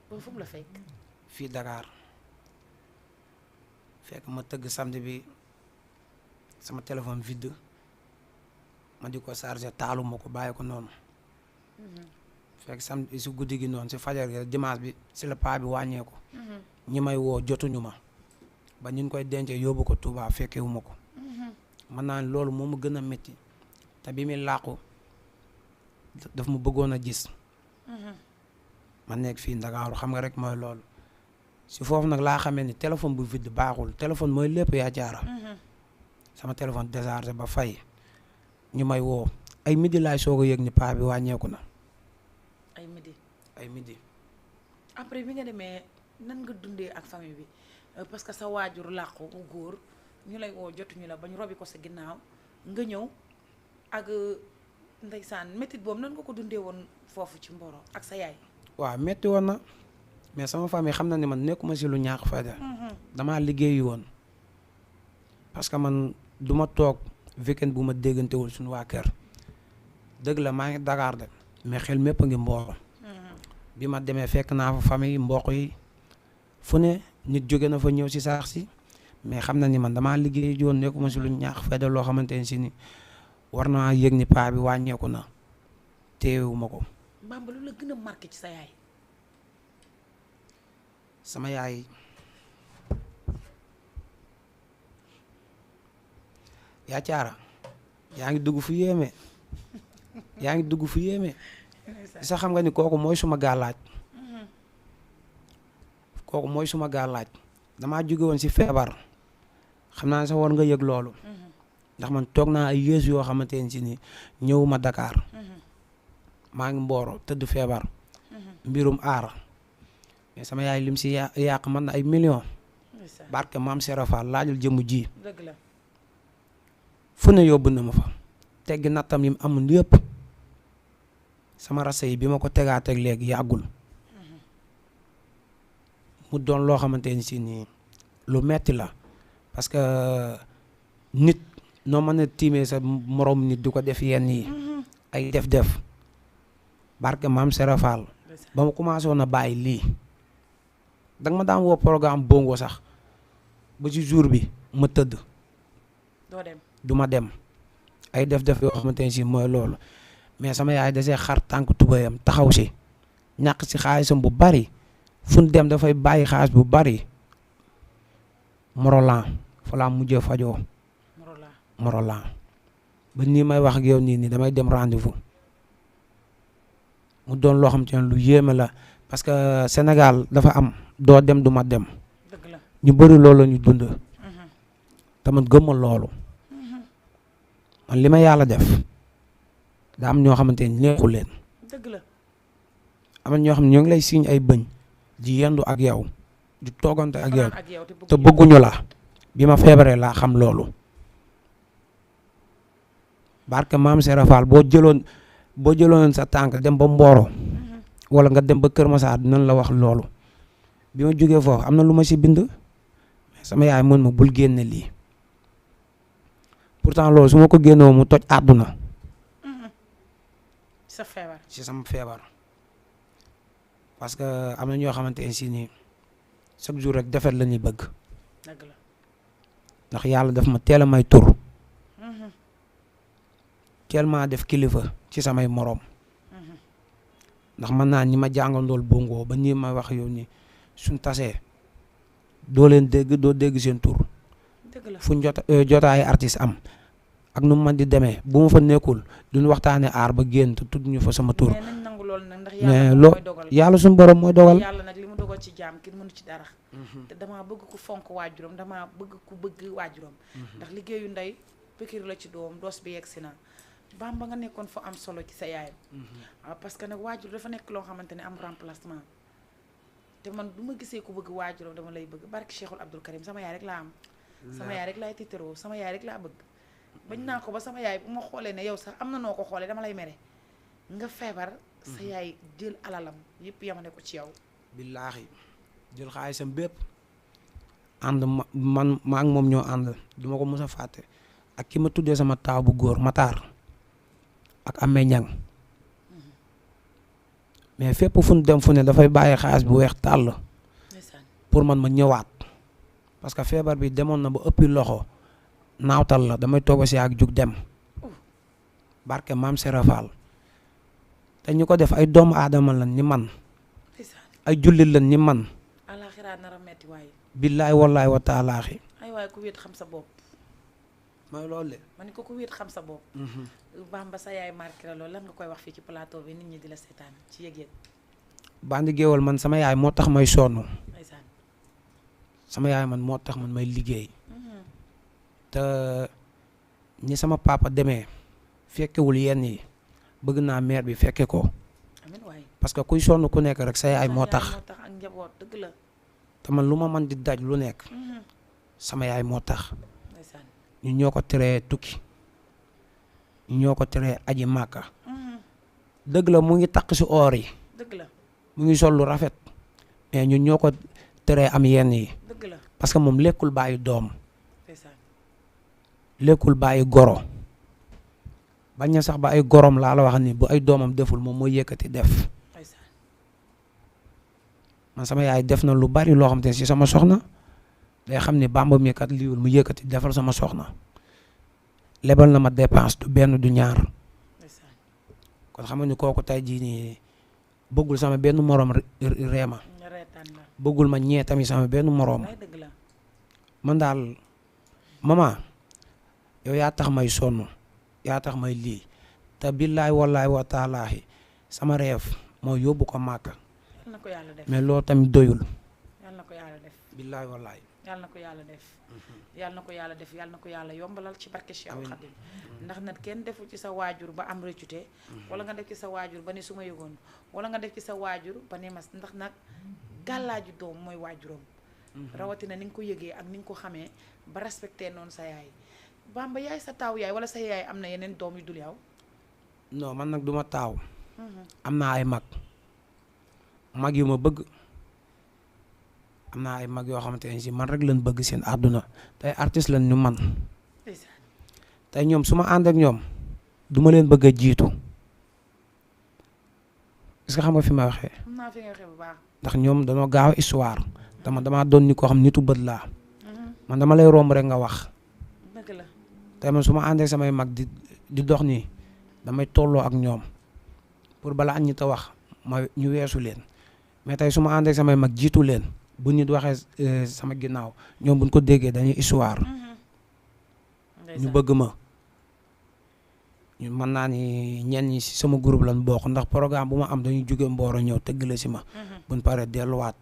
Speaker 2: boobu fu mu la fekk.
Speaker 3: fii Dakar fekk ma tëgg samedi bi sama téléphone vide ma di ko chargé taalu ma ko bàyyi ko noonu. fekk samedi si guddi gi noonu si fajar gi dimanche bi si la paa bi wàññeeku. ñi may woo jotuñu ma ba ñu koy dencee yóbbu ko Touba fekkewu ma ko. man naa loolu moo ma gën a métti te bi muy làqu daf ma bëggoon a gis. ma nekk fii Ndakaaru xam nga rek mooy loolu si foofu nag laa xamee ni téléphone bu vide baaxul téléphone mooy lépp yaa jaara. sama téléphone déchargé ba fay ñu may woo ay midi laay soog a yëg ni paa bi wàññeeku na. ay midi.
Speaker 2: après bi nga demee nan nga dundee ak famille bi parce que sa waajur làqu bu góor ñu lay woo jotuñu la ba ñu robi ko sa ginnaaw nga ñëw ak. ndeysaan métit boobu nan nga ko dundee woon foofu ci Mboro ak sa yaay.
Speaker 3: waaw métti woon na mais sama famille xam na ne man nekkuma si lu ñàkk fayda damaa liggéeyu woon parce que man du ma toog weekend bu ma déggantewul suñu waa kër dëgg la maa ngi Dakar de mais xel mépp a ngi Mboro bi ma demee fekk naa fa famille mbokk yi fu ne nit jóge na fa ñëw si saax si mais xam na ni man damaa liggéey joon nekkuma si lu ñaax fayda loo xamante ne si ni war naa yëg ni paa bi wàññeeku na teewuma ko.
Speaker 2: Bamba lu la gën a marqué ci sa yaay.
Speaker 3: sama yaay yaa caara yaa ngi dugg fu yéeme yaa ngi dugg fu yéeme sax xam nga ni kooku mooy suma gàllaaj kooku mooy suma gàllaaj damaa jóge woon si feebar xam naa sax war nga yëg loolu ndax man toog naa ay yées yoo xamante ne si ni ñëwuma Dakar maa ngi Mboro tëdd feebar mbirum aar mais sama yaay lim si yàq man na ay millions barke maam Serafal laajul jëmu ji
Speaker 2: dëgg la
Speaker 3: fu ne yóbbu na ma fa teggi nattam yi mu amul yëpp sama rase yi bi ma ko tegaateeg léegi yàggul mu doon loo xamante ni si nii lu metti la parce que nit noo mën a tiimee sa morom nit du ko def yenn yi ay def-def barke maam Serafal ba ma commencé woon a bàyyi lii danga ma daan woo programme bongo sax ba ci jour bi ma tëdd
Speaker 2: doo dem
Speaker 3: du ma dem ay def-def yoo xamante ne si mooy loolu mais sama yaay dasee xar tànk tubayam taxaw si ñàkk si xaalisam bu bari fu ñu dem dafay bàyyi xaalis bu bari Morolan fa laa mujjee fajoo Morolan ba nii may wax ak yow nii damay dem rendez-vous mu doon loo xamante ne lu yéeme la parce que Sénégal dafa am doo dem du ma dem
Speaker 2: dëgg la
Speaker 3: ñu bëri loolu ñu dund te man gëmma loolu man li ma yàlla def daa am ñoo xamante ni neexu leen
Speaker 2: dëgg la
Speaker 3: am na ñoo xam ne ñoo ngi lay siñ ay bëñ di yendu ak yow di toogante ak yow te bëgguñu la bi ma feebaree laa xam loolu barke maam Serafal boo jëloon sa tànk dem ba Mboro wala nga dem ba Kër Masaar dinañ la wax loolu bi ma jógee foofu am na lu ma si bind mais sama yaay mën ma bul génne lii pourtant loolu su ma ko génnoo mu toj àdduna
Speaker 2: sa feebar
Speaker 3: si sama feebar parce que am na ñoo xamante ne si nii chaque jour rek defet la ñuy bëgg
Speaker 2: dëgg la
Speaker 3: ndax yàlla daf ma teel a may tur teel maa def kilifa ci samay moroom ndax mën naa ñi ma jàngandool bongo ba ñi ma wax yow ni suñ tasee doo leen dégg doo dégg seen tur
Speaker 2: dëgg la
Speaker 3: fuñ jotaay artiste am ak nu mu mën di demee bu ma fa nekkul duñ waxtaane aar ba génn te tudd ñu fa sama tur
Speaker 2: mais nañ nangu loolu nag ndax
Speaker 3: mais
Speaker 2: yàlla
Speaker 3: loo
Speaker 2: mooy dogal
Speaker 3: yàlla suñu borom mooy dogal
Speaker 2: yàlla nag li mu dogal ci jaam kenn mënu ci dara te damaa bëgg ku fonk waajuram damaa bëgg ku bëgg waajuram ndax liggéeyu ndey pikir la ci doom doos bi yegg si na Bamba nga nekkoon fa am solo ci sa yaayam waaw parce que nag waajur dafa nekk loo xamante ne am remplacement te man du ma gisee ku bëgg waajuram dama lay bëgg barki Cheikhul Abdoul Karim sama yaay rek laa am sama yaay rek laay tiitaroo sama yaay rek laa bëgg bañ naa ko ba sama yaay bu ma xoolee ne yow sax am na noo ko xoolee dama lay mere nga feebar sa yaay jël alalam yëpp yamane ko ci yow
Speaker 3: billaahi jël xaalisam bépp ànd man ma ak moom ñoo ànd duma ko mës a fàtte ak ki ma tuddee sama taaw bu góor Matar ak amee ñang mais fépp fu ñu dem fu ne dafay bàyyi xaalis bu weex tàll pour man ma ñëwaat parce que feebar bi demoon na ba ëppi loxo naawtal la damay toog si ak jug dem barke maam Serafal te ñu ko def ay doomu aadama lan ni man ay jullit lan ni man
Speaker 2: alaxira nar a metti waaye
Speaker 3: billaay wallaay wa taalaaxi
Speaker 2: ay waaye ku wéet xam sa bopp
Speaker 3: mooy loolu de
Speaker 2: ma ni ko ku wéet xam sa bopp Bamba sa yaay marqué la loolu lan nga koy wax fii ci plateau bi nit ñi di la seetaan ci yëg-yëg
Speaker 3: Bandi Géwël man sama yaay moo tax may sonn
Speaker 2: ndeysaan
Speaker 3: sama yaay man moo tax man may liggéey te ñi sama papa demee fekkewul yenn yi bëgg naa mère bi fekke ko
Speaker 2: amiin waay
Speaker 3: parce que kuy sonn ku nekk rek sa yaay moo tax
Speaker 2: ak njaboot dëgg la
Speaker 3: te man lu ma mën di daj lu nekk sama yaay moo tax
Speaker 2: ndeysaan
Speaker 3: ñu ñoo ko teree tukki ñu ñoo ko teree aji màkka dëgg la mu ngi takk si oor yi
Speaker 2: dëgg la
Speaker 3: mu ngi sol lu rafet mais ñun ñoo ko teree am yenn yi
Speaker 2: dëgg la
Speaker 3: parce que moom lekkul bàyyi doom
Speaker 2: ndeysaan
Speaker 3: lekkul ba ay goro bañ na sax ba ay gorom laa la wax ni bu ay doomam deful moom mooy yëkkati def man sama yaay def na lu bari loo xam te si sama soxna day xam ni Bamba mi kat liiwul mu yëkkati defal sama soxna lebal na ma dépense du benn du ñaar kon xam nga ni kooku tey jii nii bëggul sama benn moroom reema bëggul ma ñee tamit sama benn moroom man daal mama yow yaa tax may sonn yaa tax may lii te billaay wallaay wa taalaahi sama reef moo yóbbu ko màkka mais loolu tamit doyul
Speaker 2: yàlla na ko yàlla def
Speaker 3: billaay wallaay
Speaker 2: yàlla na ko yàlla def yàlla na ko yàlla def yàlla na ko yàlla yombalal ci barke Cheikh Khadim ndax nag kenn defu ci sa waajur ba am rëccute wala nga def ci sa waajur ba ni su ma yëgoon wala nga def ci sa waajur ba ni mas ndax nag gàllaaju doom mooy waajuram rawatina ni nga ko yëgee ak ni nga ko xamee ba respecté noonu sa yaay Bamba yaay sa taaw yaay wala sa yaay am na yeneen doom yu dul yow
Speaker 3: non man nag duma taaw am naa ay mag yu ma bëgg am naa ay mag yoo xamante ne si man rek lañ bëgg seen àdduna tey artiste lañ ñu man tey ñoom su ma ànd ak ñoom du ma leen bëgg a jiitu est-ce que xam nga fi ma waxee
Speaker 2: xam naa fi nga waxee bu baax
Speaker 3: ndax ñoom dañoo gaaw histoire damaa doon ni koo xam nitu bët laa man dama lay romb rek nga wax
Speaker 2: dëgg la
Speaker 3: tey man su ma ànd ak samay mag di dox nii damay tolloo ak ñoom pour balaa ñi ta wax ma ñu weesu leen mais tey su ma ànd ak samay mag jiitu leen bu nit waxee sama ginnaaw ñoom buñ ko déggee dañuy histoire ñu bëgg ma ñu mën naa ni ñenn ñi si sama groupe lañ bokk ndax programme bu ma am dañuy jóge Mboro ñëw tëgg la si ma buñ paree delluwaat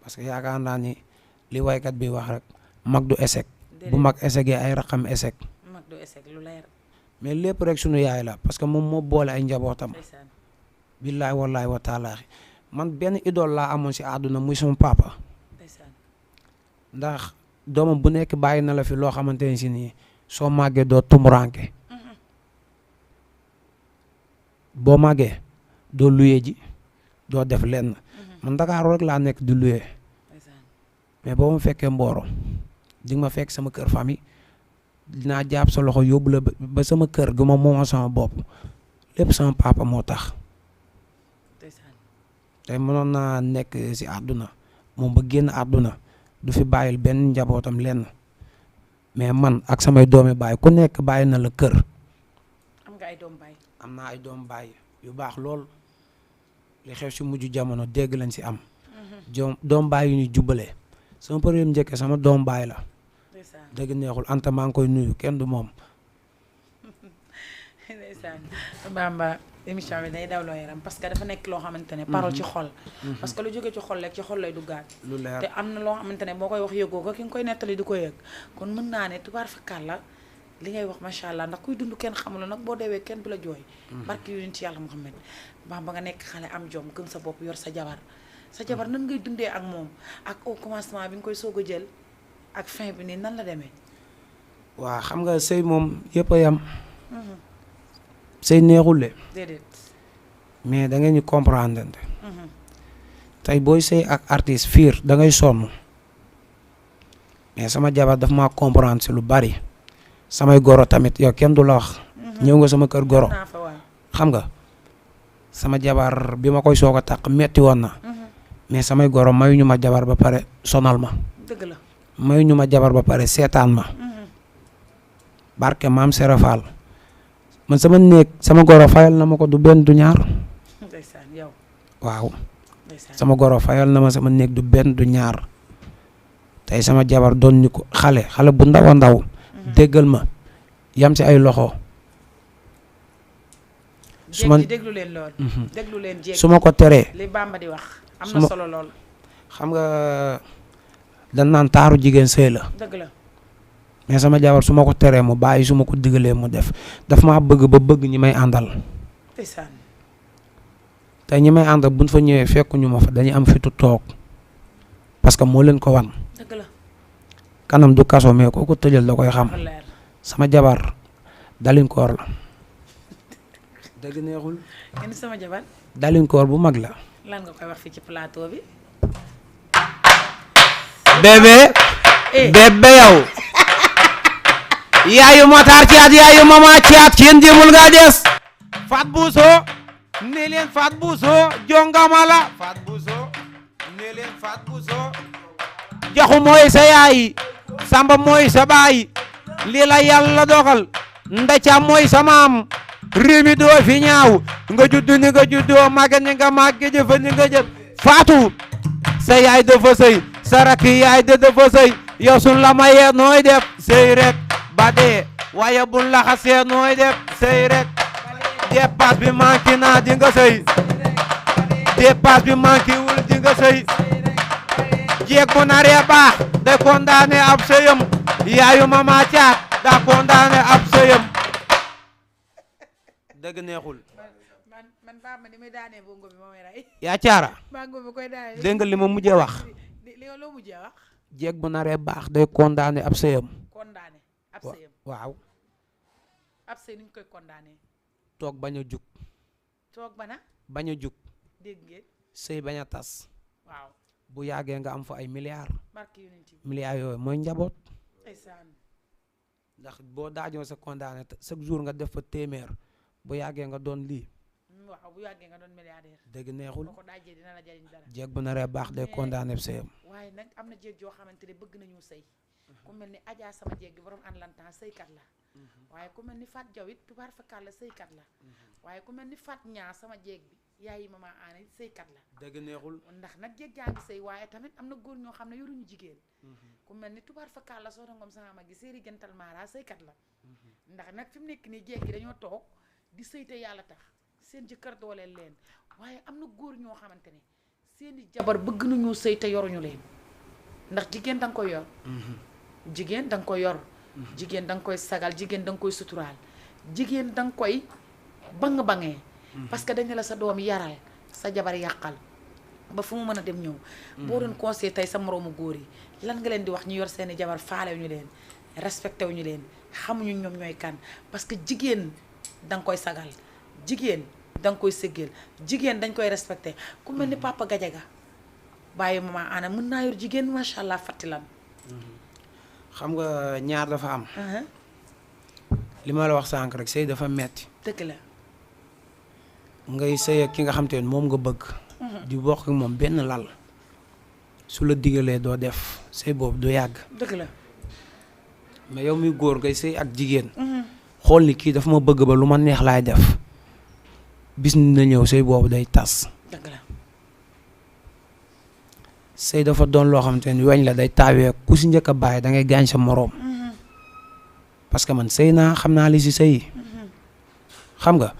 Speaker 3: parce que yaakaar naa ni li waykat bi wax rek mag du échec bu mag échecgee ay raqam échec
Speaker 2: mag du échec lu leer
Speaker 3: mais lépp rek sunu yaay la parce que moom moo boole ay njabootam billaay wallaay wa taalaahi man benn idole laa amoon si àdduna muy sama papa ndax doomam bu nekk bàyyi na la fi loo xamante ne si nii soo màggee doo tumuranke boo màggee doo luye ji doo def lenn man Ndakaaru rek laa nekk di luye mais boo ma fekkee Mboro di nga ma fekk sama kër famille dinaa jàpp sa loxo yóbbu la ba sama kër gu ma moomal sama bopp lépp sama papa moo tax tey mënoon naa nekk si àdduna moom ba génn àdduna du fi bàyyil benn njabootam lenn mais man ak samay doomi baay ku nekk bàyyi na la kër.
Speaker 2: am nga ay doom baay.
Speaker 3: am naa ay doom baay yu baax lool li xew si mujj jamono dégg lañ si am. doom baay yu ñu jubbalee sama premier njëkk sama doom baay la. dëgg neexul Anta maa ngi koy nuyu kenn du moom.
Speaker 2: ndeysaan Bamba émission bi day dawloo yaram parce que dafa nekk loo xamante ne parole ci xol. parce que lu jóge ci xol rek ci xol lay duggaat.
Speaker 3: lu leer
Speaker 2: te am na loo xamante ne boo koy wax yëgoo ko ki nga koy nettali di ko yëg kon mën naa ne tubaar fakkaat la li ngay wax macha allah ndax kuy dund kenn xamul nag boo deewee kenn du la jooy. barki yu ci yàlla Muhammad Bamba nga nekk xale am jom gëm sa bopp yor sa jabar nan ngay dundee ak moom ak au commencement bi nga koy soog a jël ak fin bi nii nan la demee.
Speaker 3: waa xam nga sëy moom yëpp a yam. sëy neexul de.
Speaker 2: déedéet.
Speaker 3: mais da ngeen ñu comprendre. tey booy sëy ak artiste fiir da ngay sonn mais sama jabar daf maa comprendre si lu bari samay goro tamit yow kenn du la wax. ñëw nga sama kër goro. xam nga sama jabar bi ma koy soog a tàq metti woon na. mais samay goro mayuñu ma jabar ba pare sonal ma.
Speaker 2: dëgg la
Speaker 3: mayuñu ma jabar ba pare seetaan ma. barke maam Serafal man sama néeg sama goro fayal na ma ko du benn du ñaar.
Speaker 2: ndeysaan yow.
Speaker 3: waaw. sama goro fayal na ma sama néeg du benn du ñaar tey sama jabar doon ñu ko xale bu ndaw a ndaw. déggal ma yam si ay loxo.
Speaker 2: su ma déglu leen lool. déglu leen jéeg
Speaker 3: su ma ko teree.
Speaker 2: li Bamba di wax am na solo lool.
Speaker 3: xam nga dañ naan taaru jigéen sëy la.
Speaker 2: dëgg la.
Speaker 3: mais sama jabar su ma ko teree mu bàyyi su ma ko digalee mu def daf maa bëgg ba bëgg ñi may àndal.
Speaker 2: ndeysaan.
Speaker 3: te ñi may àndal buñ fa ñëwee fekkuñu ma fa dañuy am fitu toog parce que moo leen ko wan.
Speaker 2: dëgg la.
Speaker 3: kanam du kaso mais koo ko tëjal da koy xam. sama jabar dalinkoor la. dëgg neexul.
Speaker 2: ngeen sama jabar.
Speaker 3: dalinkoor bu mag la.
Speaker 2: lan nga koy wax fii ci plateau bi.
Speaker 3: bébé. bébé yow.
Speaker 4: yaayu Matar Caat yaayu Mama Caat kenn jëmul nga des Fat Bousso ne leen Fat Bousso jongama la Fat Bousso ne leen Fat Bousso jaxu mooy sa yaay Samba mooy sa baay lii la yàlla dogal ndaca mooy sa maam réew mi doo fi ñaaw nga juddu ni nga juddoo màgge ni nga màgge jëfa ni nga jëf Fatou sa yaay dafa sëy sa rakk yaay dafa sëy yow sun la mayee nooy def sëy rek ba dee waaye bun la xasee nooy def sëy rek dépasse bi manqué naa di nga sëy dépasse bi manqué wul di nga sëy jeeg bu naree baax day condamné ab sëyam yaayu Mama Caat daa condamné ab sëyam dëgg neexul
Speaker 2: man baa ma ni muy daanee bongo bi moo may rey
Speaker 4: yaa caara
Speaker 2: bongo bi koy daanee
Speaker 4: dégg nga li ma mujjee wax
Speaker 2: li loo mujjee wax
Speaker 4: jeeg bu naree baax day condamné ab sëyam
Speaker 2: condamné ab sëyam
Speaker 4: waaw
Speaker 2: ab sëy nuñ koy condamné
Speaker 4: toog bañ a jug
Speaker 2: toog bana
Speaker 4: bañ a jug
Speaker 2: dégg ngeen
Speaker 4: sëy bañ a tas
Speaker 2: waaw
Speaker 4: bu yàggee nga am fa ay milliards
Speaker 2: barki yonent bi
Speaker 4: milliards yooyu mooy njaboot
Speaker 2: ndeysaan
Speaker 4: ndax boo daajoo sa condamné chaque jour nga def fa téeméer bu yàggee nga doon lii
Speaker 2: waaw bu yàggee nga doon milliardaire
Speaker 4: dëgg neexul
Speaker 2: boo ko daajee dina la jariñ dara
Speaker 4: jeeg bu naree baax day condamné ab sëyam
Speaker 2: waaye nag am na jéeg joo xamante ne bëgg nañu sëy ku mel ni Adja sama jéeg gi borom an lantan sëykat la waaye ku mel ni Fat Jaw it tubaar fakkaat la sëykat la waaye ku mel ni Fat ñaa sama jéeg bi yaayi Mama Aana it sëykat la
Speaker 4: dëgg neexul
Speaker 2: ndax nag jéeg jaa ngi sëy waaye tamit am na góor ñoo xam ne yoruñu jigéen ku mel ni tubaar fakkaat la soxna Ngom sama mag gi séeri gental maara sëykat la ndax nag fi mu nekk nii jéeg gi dañoo toog di sëy te yàlla tax seen jëkkër dooleel leen waaye am na góor ñoo xamante ne seeni jabar bëgg nañu sëy te yoruñu leen ndax jigéen da nga koy yor jigéen da nga koy yor jigéen da nga koy sagal jigéen da nga koy suturaal jigéen da nga koy bang-bangee parce que dañu la sa doom yaral sa jabar yàqal ba fu mu mën a dem ñëw boo doon conseil tey sa moroomu góor yi lan nga leen di wax ñu yor seeni jabar faale wu ñu leen respecté wu ñu leen xamuñu ñoom ñooy kan parce que jigéen da nga koy sagal jigéen da nga koy sëggeel jigéen dañ koy respecté ku mel ni Papa Gadiaga bàyyi Mama Aana mën naa yor jigéen macha allah fattilan
Speaker 3: xam nga ñaar dafa am li ma la wax sànq rek sëy dafa metti
Speaker 2: dëgg la
Speaker 3: ngay sëy ak ki nga xam te ne moom nga bëgg di bokk ak moom benn lal su la digalee doo def sëy boobu du yàgg
Speaker 2: dëgg la
Speaker 3: mais yow muy góor ngay sëy ak jigéen xool ni kii dafa ma bëgg ba lu ma neex laay def bis ni na ñëw sëy boobu day tas
Speaker 2: dëgg la
Speaker 3: sëy dafa doon loo xamante ni weñ la day taawee ku si njëkk a bàyyi da ngay gaañ sa moroom parce que man sëy naa xam naa li si sëy xam nga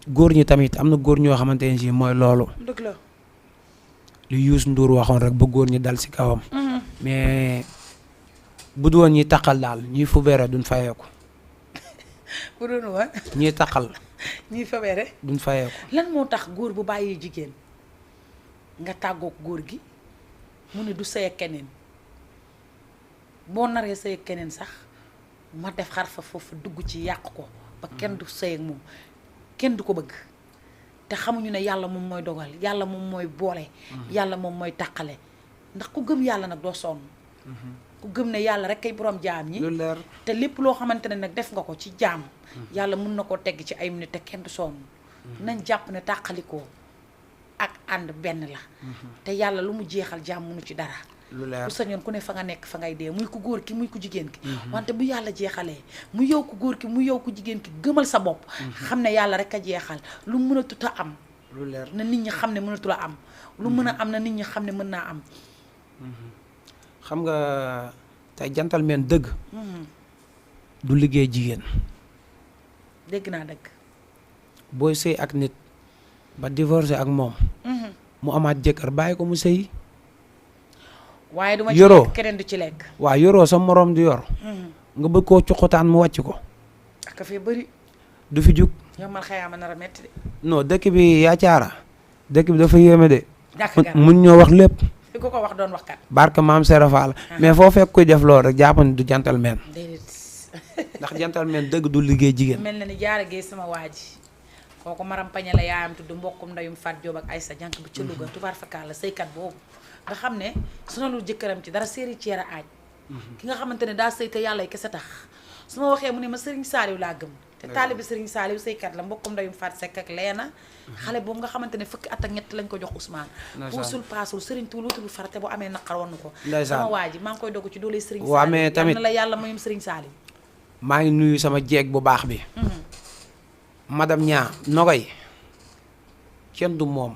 Speaker 3: góor ñi tamit am na góor ñoo xamante ne si mooy loolu
Speaker 2: dëgg la
Speaker 3: li Youssou Ndour waxoon rek ba góor ñi dal si kawam mais bu doon ñi taqal daal ñi fubere duñ fayeeku
Speaker 2: bu doon wa
Speaker 3: ñi taqal
Speaker 2: ñuy fabere
Speaker 3: duñ fayeeku
Speaker 2: lan moo tax góor bu bàyyee jigéen nga tàggoog góor gi mu ne du sëy ak keneen boo naree sëy ak keneen sax ma def xar fa foofu dugg ci yàq ko ba kenn du sëy ak moom kenn du ko bëgg te xamuñu ne yàlla moom mooy dogal yàlla moom mooy boole yàlla moom mooy tàqale ndax ku gëm yàlla nag doo sonn ku gëm ne yàlla rek kay borom jaam ñi
Speaker 3: lu leer
Speaker 2: te lépp loo xamante ne nag def nga ko ci jaam yàlla mun na koo tegg ci ay minute te kenn du sonn nañ jàpp ne tàqalikoo ak ànd benn la te yàlla lu mu jeexal jaam munu ci dara
Speaker 3: lu leer
Speaker 2: ku sañoon ku ne fa nga nekk fa ngay dee muy ku góor ki muy ku jigéen ki wante bu yàlla jeexalee mu yow ku góor ki mu yow ku jigéen ki gëmal sa bopp xam ne yàlla rek a jeexal lu mënatut a am
Speaker 3: lu leer
Speaker 2: na nit ñi xam ne mënatul a am lu mën a am na nit ñi xam ne mën naa am
Speaker 3: xam nga tey gentleman dëgg du liggéey jigéen
Speaker 2: dégg naa dëgg
Speaker 3: booy sëy ak nit ba divorcé ak moom mu amaat jëkkër bàyyi ko mu sëy
Speaker 2: waaye duma ci
Speaker 3: yoroo
Speaker 2: lekk keneen du ci lekk
Speaker 3: waaw yoroo sa moroom du yor nga bëgg koo cuqutaan mu wàcc ko
Speaker 2: ak fee bëri
Speaker 3: du fi jug
Speaker 2: yow mal xayaama nar a metti de
Speaker 3: non dëkk bi yaa caara dëkk bi dafa yéeme de
Speaker 2: jàkk gar
Speaker 3: mun ñoo wax lépp
Speaker 2: fi ko ko wax doon wax kat
Speaker 3: barke maam Serafal mais foo fekk kuy def loolu rek jàpp ni du gentleman
Speaker 2: déedéet
Speaker 3: ndax gentleman dëgg du liggéey jigéen
Speaker 2: mel na ni jaara géey sama waa ji kooku maram pañe la yaayam tudd mbokkum ndeyum Fat Joob ak Aysa jànk bi ca Louga tubaar fakkaar la sëykat boobu nga xam ne sonalul jëkkëram ci dara séeri ceera aaj ki nga xamante ne daa sëy te yàlla kese tax su ma waxee mu ne ma Serigne Saliou laa gëm te taalibi Serigne Saliou saykat la mbokkum ndeyum Faat Seck ak Leena xale boobu nga xamante ne fukki at ak ñett lañ ko jox Ousmane puusul paasul Serigne tu luutul farate bu amee naqar wannu ko sama waa ji maa ngi koy dogg ci doole Serigne Saliou
Speaker 3: waaw mais tamit
Speaker 2: na la yàlla mayum Serigne Saliou
Speaker 3: maa ngi nuyu sama jeeg bu baax bi madame Ñaa Nogoy kenn du moom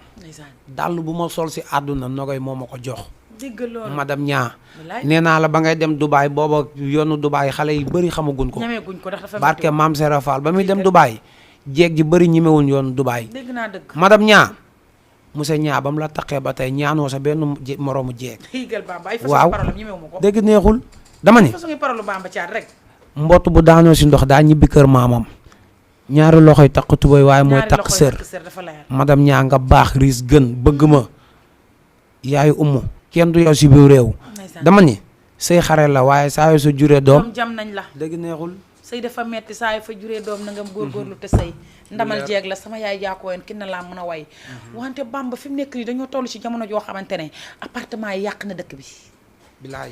Speaker 3: dàll bu ma sol si àdduna Nogoy moo ma ko jox
Speaker 2: dégg loolu
Speaker 3: madame Ñaa nee naa la ba ngay dem Dubaay booba yoonu Dubaay xale yi bëri xamaguñ ko
Speaker 2: ñemeeguñ ko ndax dafa
Speaker 3: barke maam Sera Fall ba muy dem Dubaay jeeg ji bëri ñemewuñ yoonu Dubaay
Speaker 2: dégg naa dëgg
Speaker 3: madame Ñaa monsieur Ñaa ba mu la taqee ba tey ñaanoo sa benn moroomu jeeg
Speaker 2: waaw
Speaker 3: dégg neexul dama ni
Speaker 2: façon parole Bamba Thiat rek
Speaker 3: mbott bu daanoo si ndox daa ñibbi kër maamam ñaari loxoy taq tubay waaye mooy taq sër madame Ñaa nga baax riis gën bëgg ma yaayu umu kenn du yow si biir réew dama ni sëy xare la waaye saa yoo sa juree doom
Speaker 2: jam nañ la
Speaker 3: dëgg neexul
Speaker 2: sëy dafa metti saa yoo fa juree doom na nga góorgóorlu te sëy ndamal jeeg la sama yaay jaakooyoon ki na laa mën a way wante Bamba fi mu nekk nii dañoo toll ci jamono joo xamante ne appartement yi yàq na dëkk bi
Speaker 3: bilaay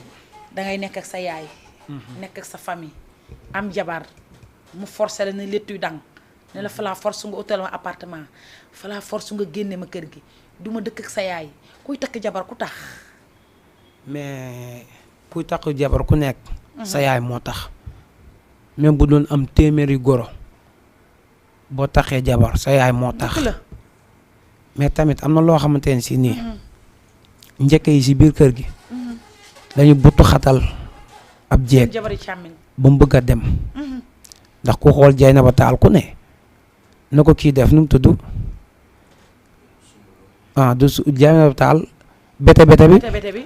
Speaker 2: dangay nekk ak sa yaay nekk ak sa famille am jabar mu forcé la ne léttuy dang ne la falaa force nga utal ma appartement falaa force nga génne ma kër gi duma dëkk ak sa yaay kuy takk jabar ku tax
Speaker 3: mais kuy takk jabar ku nekk sa yaay moo tax même bu doon am téeméeri goro boo taxee jabar sa yaay moo tax mais tamit am na loo xamante ne si nii njëkk yi si biir kër gi dañu buttu xatal ab jeeg
Speaker 2: jabari càmmiñ
Speaker 3: ba mu bëgg a dem ndax ku xool jay na ba taal ku ne na ko kii def nu mu tudd du jay na ba taal bete bi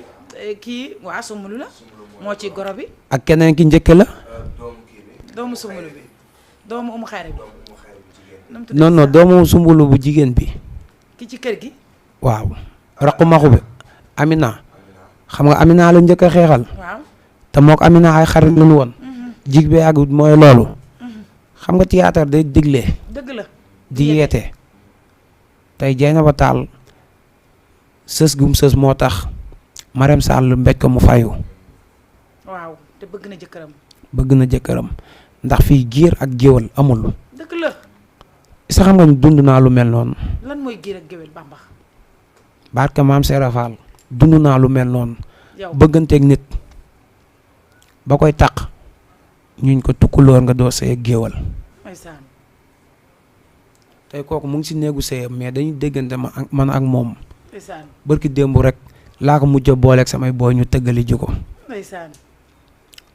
Speaker 2: kii waa sumbulu la moo ci goro bi
Speaker 3: ak keneen ki njëkk la
Speaker 2: doomu sumbulu bi doomu umu xayri bi
Speaker 3: non doomu sumbulu bu jigéen bi
Speaker 2: ki ci kër gi
Speaker 3: waaw raqu maxu bi Amina xam nga Amina la njëkk a xeexal
Speaker 2: waaw
Speaker 3: te mook Amina ay xarit lañu woon jig bi ak mooy loolu xam nga théâtre day digle
Speaker 2: dëgg la
Speaker 3: di yeete tey jay na ba taal sës gum sës moo tax Marème Sall mbéj ko mu fayu
Speaker 2: waaw te bëgg na jëkkëram
Speaker 3: ndax fii giir ak géwal amul
Speaker 2: dëgg la
Speaker 3: sa xam nga ni dund naa lu mel noonu
Speaker 2: lan mooy giir ak géwal Bamba
Speaker 3: barke maam Sera Fall dund naa lu mel noonu bëgganteeg nit ba koy taq ñuñ ko tukkulóor nga doo sëy ak géwal tey kooku mu ngi si néegu sëyam mais dañuy déggante man ak moom bërki démb rek laa ko mujj a booleeg samay booy ñu tëggali ji ko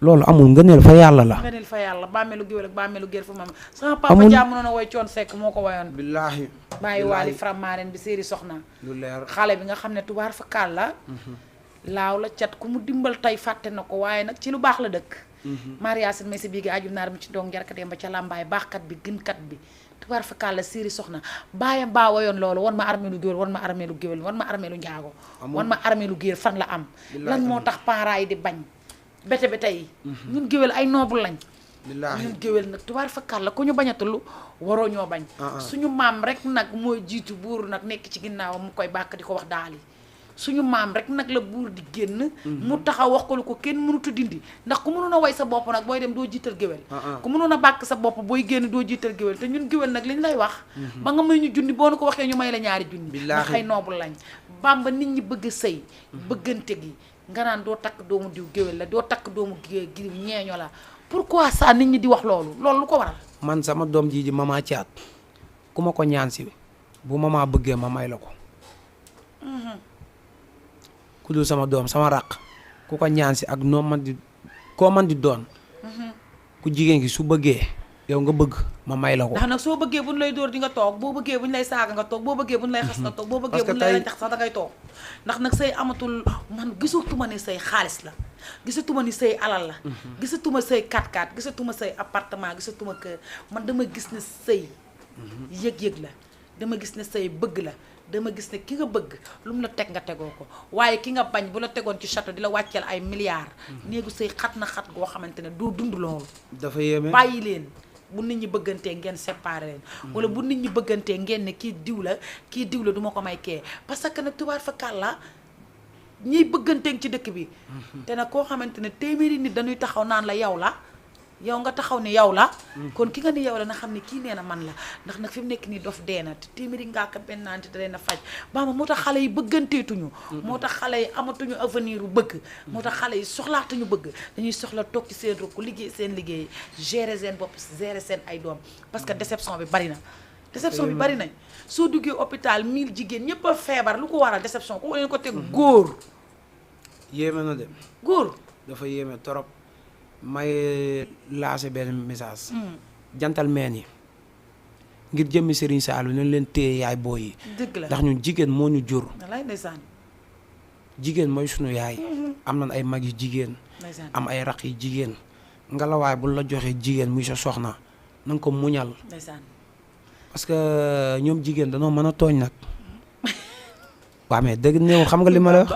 Speaker 3: loolu amul ngëneel fa yàlla la
Speaker 2: ngëneel fa yàlla bàmmeelu géwél ak bàmmeelu géer fa mam sama papa jàmm noonu woy coon sekk moo ko woyoon
Speaker 3: billaahi
Speaker 2: bàyyi waali framaren bi séeri soxna
Speaker 3: lu leer
Speaker 2: xale bi nga xam ne tubaar fa kaal la laaw la cat ku mu dimbal tey fàtte na ko waaye nag ci lu baax la dëkk mariasin may si bii gi aju naar mi ci doom jarkateem ba ca làmbaay baaxkat bi gënkat bi tubaar fa kaal la séeri soxna baayam baa woyoon loolu wan ma armeelu géwél wan ma armeelu géwél wan ma armeelu njaago wan ma armeelu géer fan la am lan moo tax parents yi di bañ bete yi ñun géwél ay noble lañ ñun géwél nag tubaar fakkaat la ku ñu bañatul waroo ñoo bañ suñu maam rek nag mooy jiitu buur nag nekk ci ginnaaw mu koy bàkk di ko wax daal yi suñu maam rek nag la buur di génn mu taxaw wax ko lu ko kenn mënuta dindi ndax ku mënoon a way sa bopp nag booy dem doo jiital géwél ku mënoon a bàkk sa bopp booy génn doo jiital géwél te ñun géwél nag liñ lay wax ba nga may ñu junni boo nu ko waxee ñu may la ñaari junni ndax ay noble lañ Bamba nit ñi bëgg sëy bëggante gi nga naan doo takk doomu diw géwél la doo takk doomu giriw ñeeño la pourquoi ça nit ñi di wax loolu lu ko waral
Speaker 3: man sama doom ji di mama caat ku ma ko ñaan si bu mama bëggee ma may la ko ku dul sama doom sama raq ku ko ñaan si ak koo man di doon ku jigéen gi su bëggee yow nga bëgg ma may la ko
Speaker 2: ndax nag soo bëggee buñ lay dóor di nga toog boo bëggee buñ lay saaga nga toog boo bëggee buñ lay xas nga toog boo bëggee buñ lay tax sax da ngay toog ndax nag sëy amatul man gisatuma ne sëy xaalis la gisatuma ni sëy alal la gisatuma sëy 4x4 gisatuma sëy appartement gisatuma kër man dama gis ne sëy yëg-yëg la dama gis ne sëy bëgg la dama gis ne ki nga bëgg lu mu la teg nga tegoo ko waaye ki nga bañ bu la tegoon ci château di la wàcceel ay milliards néegu sëy xat na xat goo xamante ne doo dund loolu
Speaker 3: dafa yéeme
Speaker 2: bàyyi leen bu nit ñi bëggantee ngeen séparé leen wala bu nit ñi bëggantee ngeen ne kii diw la du ma ko may kee parce que nag tubaar fa kàlla ñiy bëgganteeg ci dëkk bi te nag koo xamante ne téeméeri nit dañuy taxaw naan la yow la yow nga taxaw ni yow la kon ki nga ni yow la na xam ne kii nee na man la ndax nag fi mu nekk nii dof deena te téeméeri ngaaka benn naante da leen a faj Bamba moo tax xale yi bëgganteetuñu moo tax xale yi amatuñu avenir bu bëgg moo tax xale yi soxlaatuñu bëgg dañuy soxla toog ci seen rukk liggéey seen liggéey gérer seen bopp gérer seen ay doom parce que déception bi bari na déception bi bari nañ soo duggee hôpital 1000 jigéen ñëpp a feebar lu ko waral déception ku leen ko teg góor
Speaker 3: yéeme na de
Speaker 2: góor
Speaker 3: dafa yéeme trop may lancé benn message gentleman yi ngir jëmmi Serigne Saliou nañ leen téye yaay booy yi
Speaker 2: dëgg la
Speaker 3: ndax ñun jigéen moo ñu jur
Speaker 2: wallaay ndeysaan
Speaker 3: jigéen mooy sunu yaay am nañ ay mag yu jigéen
Speaker 2: ndeysaan
Speaker 3: am ay raq yi jigéen ngelawaay bu la joxee jigéen muy sa soxna na nga ko muñal
Speaker 2: ndeysaan
Speaker 3: parce que ñoom jigéen danoo mën a tooñ nag waaw mais dëgg néew xam nga li ma la wax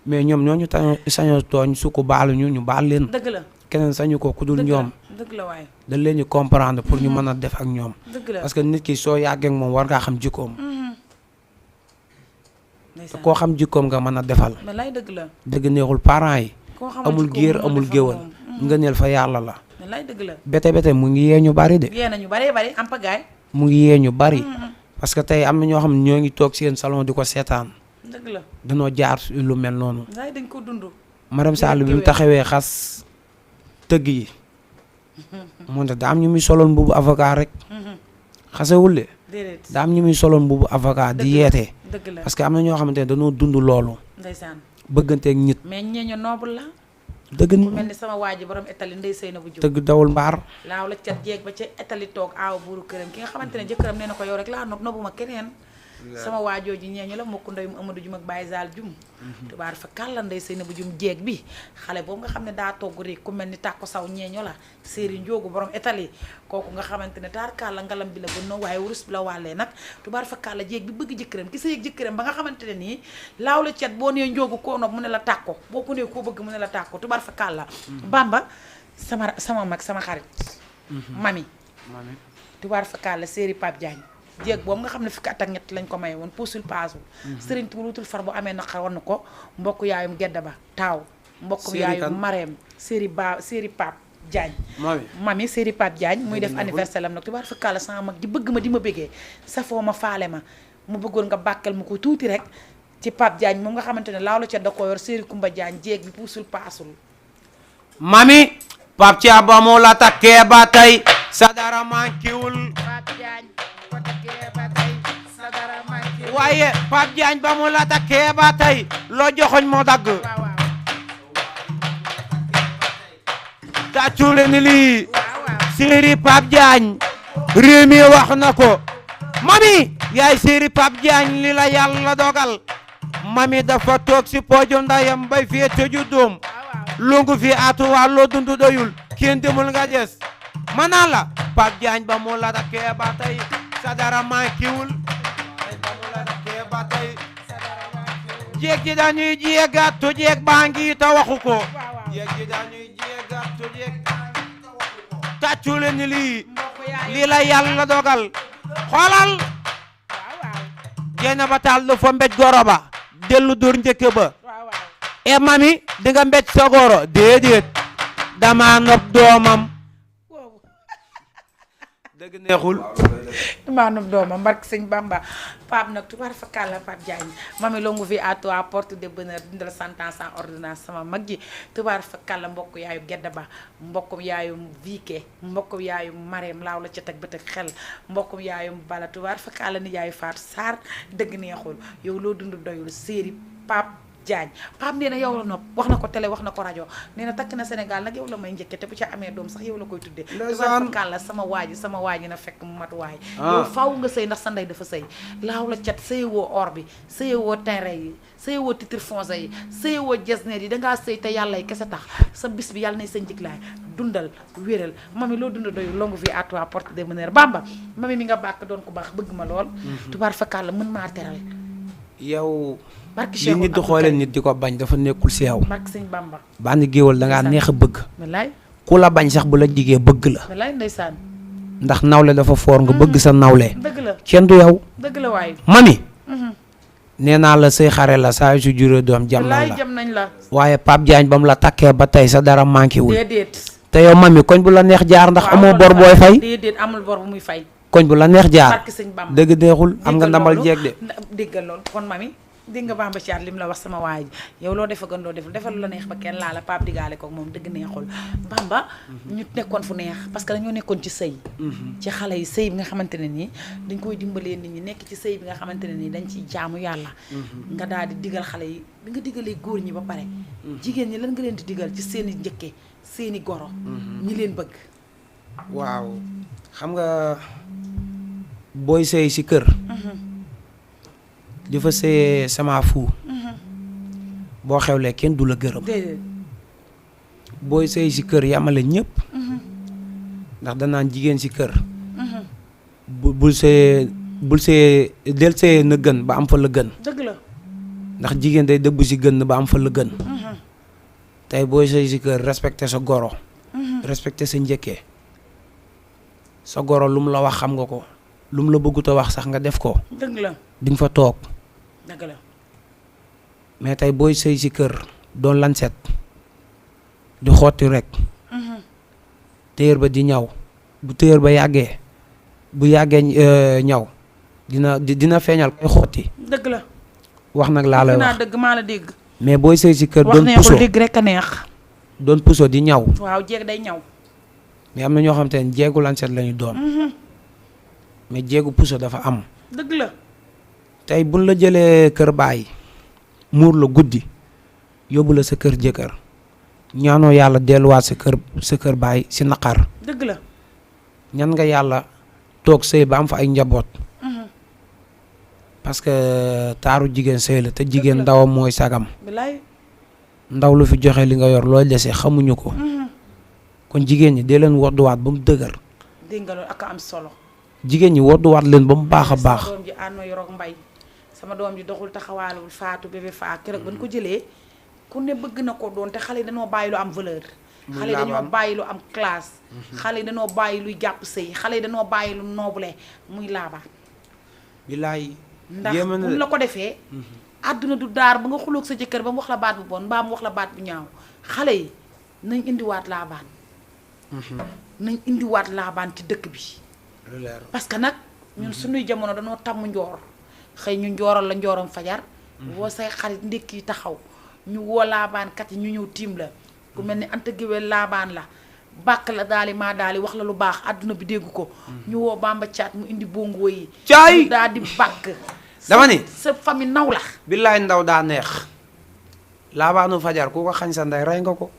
Speaker 3: mais ñoom ñooñu sañoo tooñ su ko baaluñu ñu baal leen
Speaker 2: dëgg la
Speaker 3: keneen sañu ko ku dul ñoom
Speaker 2: dëgg la waaye
Speaker 3: dañ leen ñu comprendre pour ñu mën a def ak ñoom
Speaker 2: dëgg la
Speaker 3: parce que nit ki soo yàggee ak moom war ngaa xam jikkoom te
Speaker 2: ndeysaan
Speaker 3: koo xam jikkoom nga mën a defal
Speaker 2: wallaay dëgg la
Speaker 3: dëgg neexul parents yi
Speaker 2: koo xamante
Speaker 3: amul
Speaker 2: ko
Speaker 3: géer
Speaker 2: mënoo
Speaker 3: amul
Speaker 2: defal
Speaker 3: géwal
Speaker 2: moom.
Speaker 3: nga neel fa yàlla la
Speaker 2: wallaay dëgg la
Speaker 3: bete mu ngi yee ñu bari de
Speaker 2: yee nañu baree bari am pagaay
Speaker 3: mu ngi yee ñu bari parce que tey am na ñoo xam ne ñoo ngi toog seen salon di ko seetaan
Speaker 2: dëgg la
Speaker 3: danoo jaar lu mel noonu
Speaker 2: wallaay dañ ko dund
Speaker 3: madame Sall bi mu taxawee xas tëgg yi moom te daa am ñu muy soloon mbubu avocat rek xasewul de
Speaker 2: déedéet
Speaker 3: daa am ñu muy soloon mbubu avocat di yeete
Speaker 2: dëgg la
Speaker 3: parce que am na ñoo xamante ne dañoo dund loolu
Speaker 2: ndeysaan
Speaker 3: bëgganteeg nit
Speaker 2: mais ñeeño noble la
Speaker 3: dëgg
Speaker 2: ku mel ni sama waa ji borom Italie ndey sëy na bu jóg
Speaker 3: dëgg dawul mbaar
Speaker 2: laaw la cat jeeg ba ca Italie toog aaw buuru këram ki nga xamante ne jëkkëram nee na ko yow rek laa nopp nobbu ma keneen sama waajooji ñeeñu la mbokku ndeyum Amadou Jum ak Baye Zal Jum tubaar fa kàlla ndey sëy na bu jum jeeg bi xale boobu nga xam ne daa togg rek ku mel ni tàkko saw ñeeño la séeri njoogu borom Italie kooku nga xamante ne taar kàlla ngalam bi la gën na waaye wurus bi la wàllee nag tubaar fa kàlla jeeg bi bëgg jëkkëram ki sa yëg jëkkëram ba nga xamante ne nii laaw la cat boo nee njoogu koo nopp mu ne la tàkko boo ko nee koo bëgg mu ne la tàkko tubaar fa kàlla Bamba sama mag sama xarit mami tubaar fa kàlla séeri Pape Diagne jéeg boobu nga xam ne fukki at ak ñett lañ ko may woon puusul paasul sëriñ tu wutul far bu amee naqar war na ko mbokk yaayum gedda ba taaw mbokkum yaayum mareem séeri Pape Diagne mami séeri Pape Diagne muy def anniversaire lam nag tubaar fa kàlla sama mag ji bëgg ma di ma bëggee safoo ma faale ma mu bëggoon nga bàkkal ma ko tuuti rek ci Pape Diagne moom nga xamante ne laaw la ca da ko yor séeri Kumba Diagne jéeg bi puusul paasul
Speaker 4: mami Pape Thiam ba mu la takkee ba tey sa dara mankiwul
Speaker 2: Pape Diagne ko takkee ba tey sa dara manqué
Speaker 4: waaye Pape Diagne ba mu la takkee ba tey loo joxoñ moo dagg
Speaker 2: waaw
Speaker 4: tàccule ni lii
Speaker 2: waaw
Speaker 4: séeri Pape Diagne réew mi wax na ko mami yaay séeri Pape Diagne li la yàlla dogal mami dafa toog si pooju ndayam bay fee tëju doom lungu fi atuwaa loo dundu doyul kenn demul nga des manaa la Pape Diagne ba mu la takkee ba tey sa dara mankiwul ba mu la takkee ba tey jeeg ji dañuy jeegattu jeeg baa ngi ta waxu ko jeeg ji dañuy jeegattu jeeg tàccu leen ni lii la yàlla dogal xoolal jeena ba taal lu fa mbéj goro ba dellu dóor njëkke ba e mami di nga mbéj sa goro déedéet dama nopp doomam dëgg neexul
Speaker 2: maanaam doomam barke sëñ Bamba Pape nag tubaar fa kàlla Pape Diagne mami longue vie à toi porte de bonheur dundal 100 ans sans ordonnance sama mag ji tubaar fa kàlla mbokk yaayu gedda ba mbokkum yaayum viike mbokkum yaayum mareem laaw la ca teg bët ak xel mbokkum yaayum bala tubaar fa kàlla ni yaayu Fatou Sarr dëgg neexul yow loo dund doyul séeri Pape Diagne Pape nee na yow la nopp wax na ko télé wax na ko rajo nee na takk na Sénégal nag yow la may njëkke te bu ca amee doom sax yow la koy tuddee tubaar fa kàlla sama waaji na fekk mu mat waay yow faaw nga sëy ndax sa ndey dafa sëy laaw la cat sëyewoo or bi sëyewoo terrain yi sëyewoo titre foncier yi sëyewoo jesneer yi dangaa sëy te yàlla yi kese tax sa bis bi yàlla nay sa njëglaay dundal wéral mami loo dund doyu longue vie à toi porte de bonheur Bamba mami mi nga bàkk doon ko baax bëgg ma lool tubaar fa kàlla mën maa teral
Speaker 3: yow
Speaker 2: barki
Speaker 3: li nit di xoolee nit di ko bañ dafa nekkul si yow
Speaker 2: barki sëñ Bamba
Speaker 3: bandi géwal dangaa neex a bëgg
Speaker 2: wallaay
Speaker 3: ku la bañ sax bu la jigee bëgg la
Speaker 2: wallaay ndeysaan
Speaker 3: ndax nawle dafa foor nga bëgg sa nawle
Speaker 2: dëgg la
Speaker 3: kenn du yow
Speaker 2: dëgg la waay
Speaker 3: mami nee naa la say xare la saa yu su juree doom jam nañ
Speaker 2: wallaay
Speaker 3: la
Speaker 2: jam nañ la
Speaker 3: waaye Pape Diagne ba mu la takkee ba tey sa dara manqué wul
Speaker 2: déedéet
Speaker 4: te yow mami koñ bu la neex jaar ndax amoo bor booy fay.
Speaker 2: déedéet amul bor bu muy fay.
Speaker 4: koñ bu la neex jaar.
Speaker 2: barki sëñ Bamba
Speaker 4: dëgg neexul am nga ndamal jeeg de.
Speaker 2: déggal loolu kon mami dégg nga Bamba Thiat li mu la wax sama waay ji yow loo defa gën loo deful defal lu la neex ba kenn laa la Pape digaale ko moom dëgg neexul Bamba ñu nekkoon fu neex parce que dañoo nekkoon ci sëy ci xale yi sëy bi nga xamante ne nii dañ koy dimbalee nit ñi nekk ci sëy bi nga xamante ne nii dañ ciy jaamu yàlla nga daal di digal xale yi bi nga digalee góor ñi ba pare jigéen ñi lan nga leen di digal ci seeni njëkke seeni goro ñi leen bëgg
Speaker 3: waaw xam nga booy sëy si kër di fa sëyee sama fu boo xewlee kenn du la gërëm booy sëy si kër yamale ñëpp ndax danaan jigéen si kër bul sëyee del sëyee na gën ba am fa la gën
Speaker 2: dëgg la
Speaker 3: ndax jigéen day dëbb si gën ba am fa la gën tey booy sëy si kër respecté sa goro respecté sa njëkkee sa goro lu mu la wax xam nga ko lu mu la bëggut a wax sax nga def ko
Speaker 2: dëgg la
Speaker 3: di nga fa toog
Speaker 2: dëgg la
Speaker 3: mais tey booy sëy si kër doon lanset di xotti rek téer ba di ñaw bu téer ba yàggee bu yàggee ñaw dina feeñal koy xotti
Speaker 2: dëgg la
Speaker 3: wax nag laa lay
Speaker 2: naa
Speaker 3: wax
Speaker 2: dëgg maa la dégg
Speaker 3: mais booy sëy si kër
Speaker 2: wax
Speaker 3: doon puso
Speaker 2: neexul dégg rek a neex
Speaker 3: doon puso di ñaw
Speaker 2: waaw jeeg day ñaw
Speaker 3: mais am na ñoo xam te ne jeegu lanset lañu doon mais jeegu puso dafa am
Speaker 2: dëgg la
Speaker 3: tey buñ la jëlee kër baay muur la guddi yóbbu la sa kër jëkkër ñaanoo yàlla delluwaat sa kër baay si naqar
Speaker 2: dëgg la
Speaker 3: ñan nga yàlla toog sëy ba am fa ay njaboot parce que taaru jigéen sëy la te jigéen ndawam mooy sagam
Speaker 2: bilaay
Speaker 3: ndaw lu fi joxe li nga yor looy dese xamuñu ko kon jigéen ñi dee leen wodduwaat ba mu dëgër
Speaker 2: dégg nga loolu ak am solo
Speaker 3: jigéen ñi wodduwaat leen ba mu baax a baax
Speaker 2: sama doom ji ànd yoroog mbay sama doom ji doxul taxawaalul faatu bébé faa keroog ba ñu ko jëlee ku ne bëgg na ko doon te xale yi dañoo bàyyi lu am valeur xale yi dañoo bàyyi lu am classe xale yi dañoo bàyyi luy jàpp sëy xale yi dañoo bàyyi lu noble muy laabaan
Speaker 3: bilaay
Speaker 2: ndax buñ la ko defee àdduna du daar ba nga xuloog sa jëkkër ba mu wax la baat bu bon mbaa mu wax la baat bu ñaaw xale yi nañ indiwaat laabaan nañ indiwaat laabaan ci dëkk bi parce que nag ñun suñuy jamono dañoo tàmm njoor xëy ñu njooral la njooram fajar woo say xarit ndékk yi taxaw ñu woo laabaankat yi ñu ñëw tiim la ku mel ni Anta Géwél laabaan la bàkk la daali maa daali wax la lu baax àdduna bi dégg ko ñu woo Bamba Thiat mu indi bongo yi
Speaker 3: caay
Speaker 2: daal di bàkk
Speaker 3: dama ni
Speaker 2: sa famille naw la
Speaker 3: billaay ndaw daa neex laabaanu fajar ku ko xañ sa ndey rey nga ko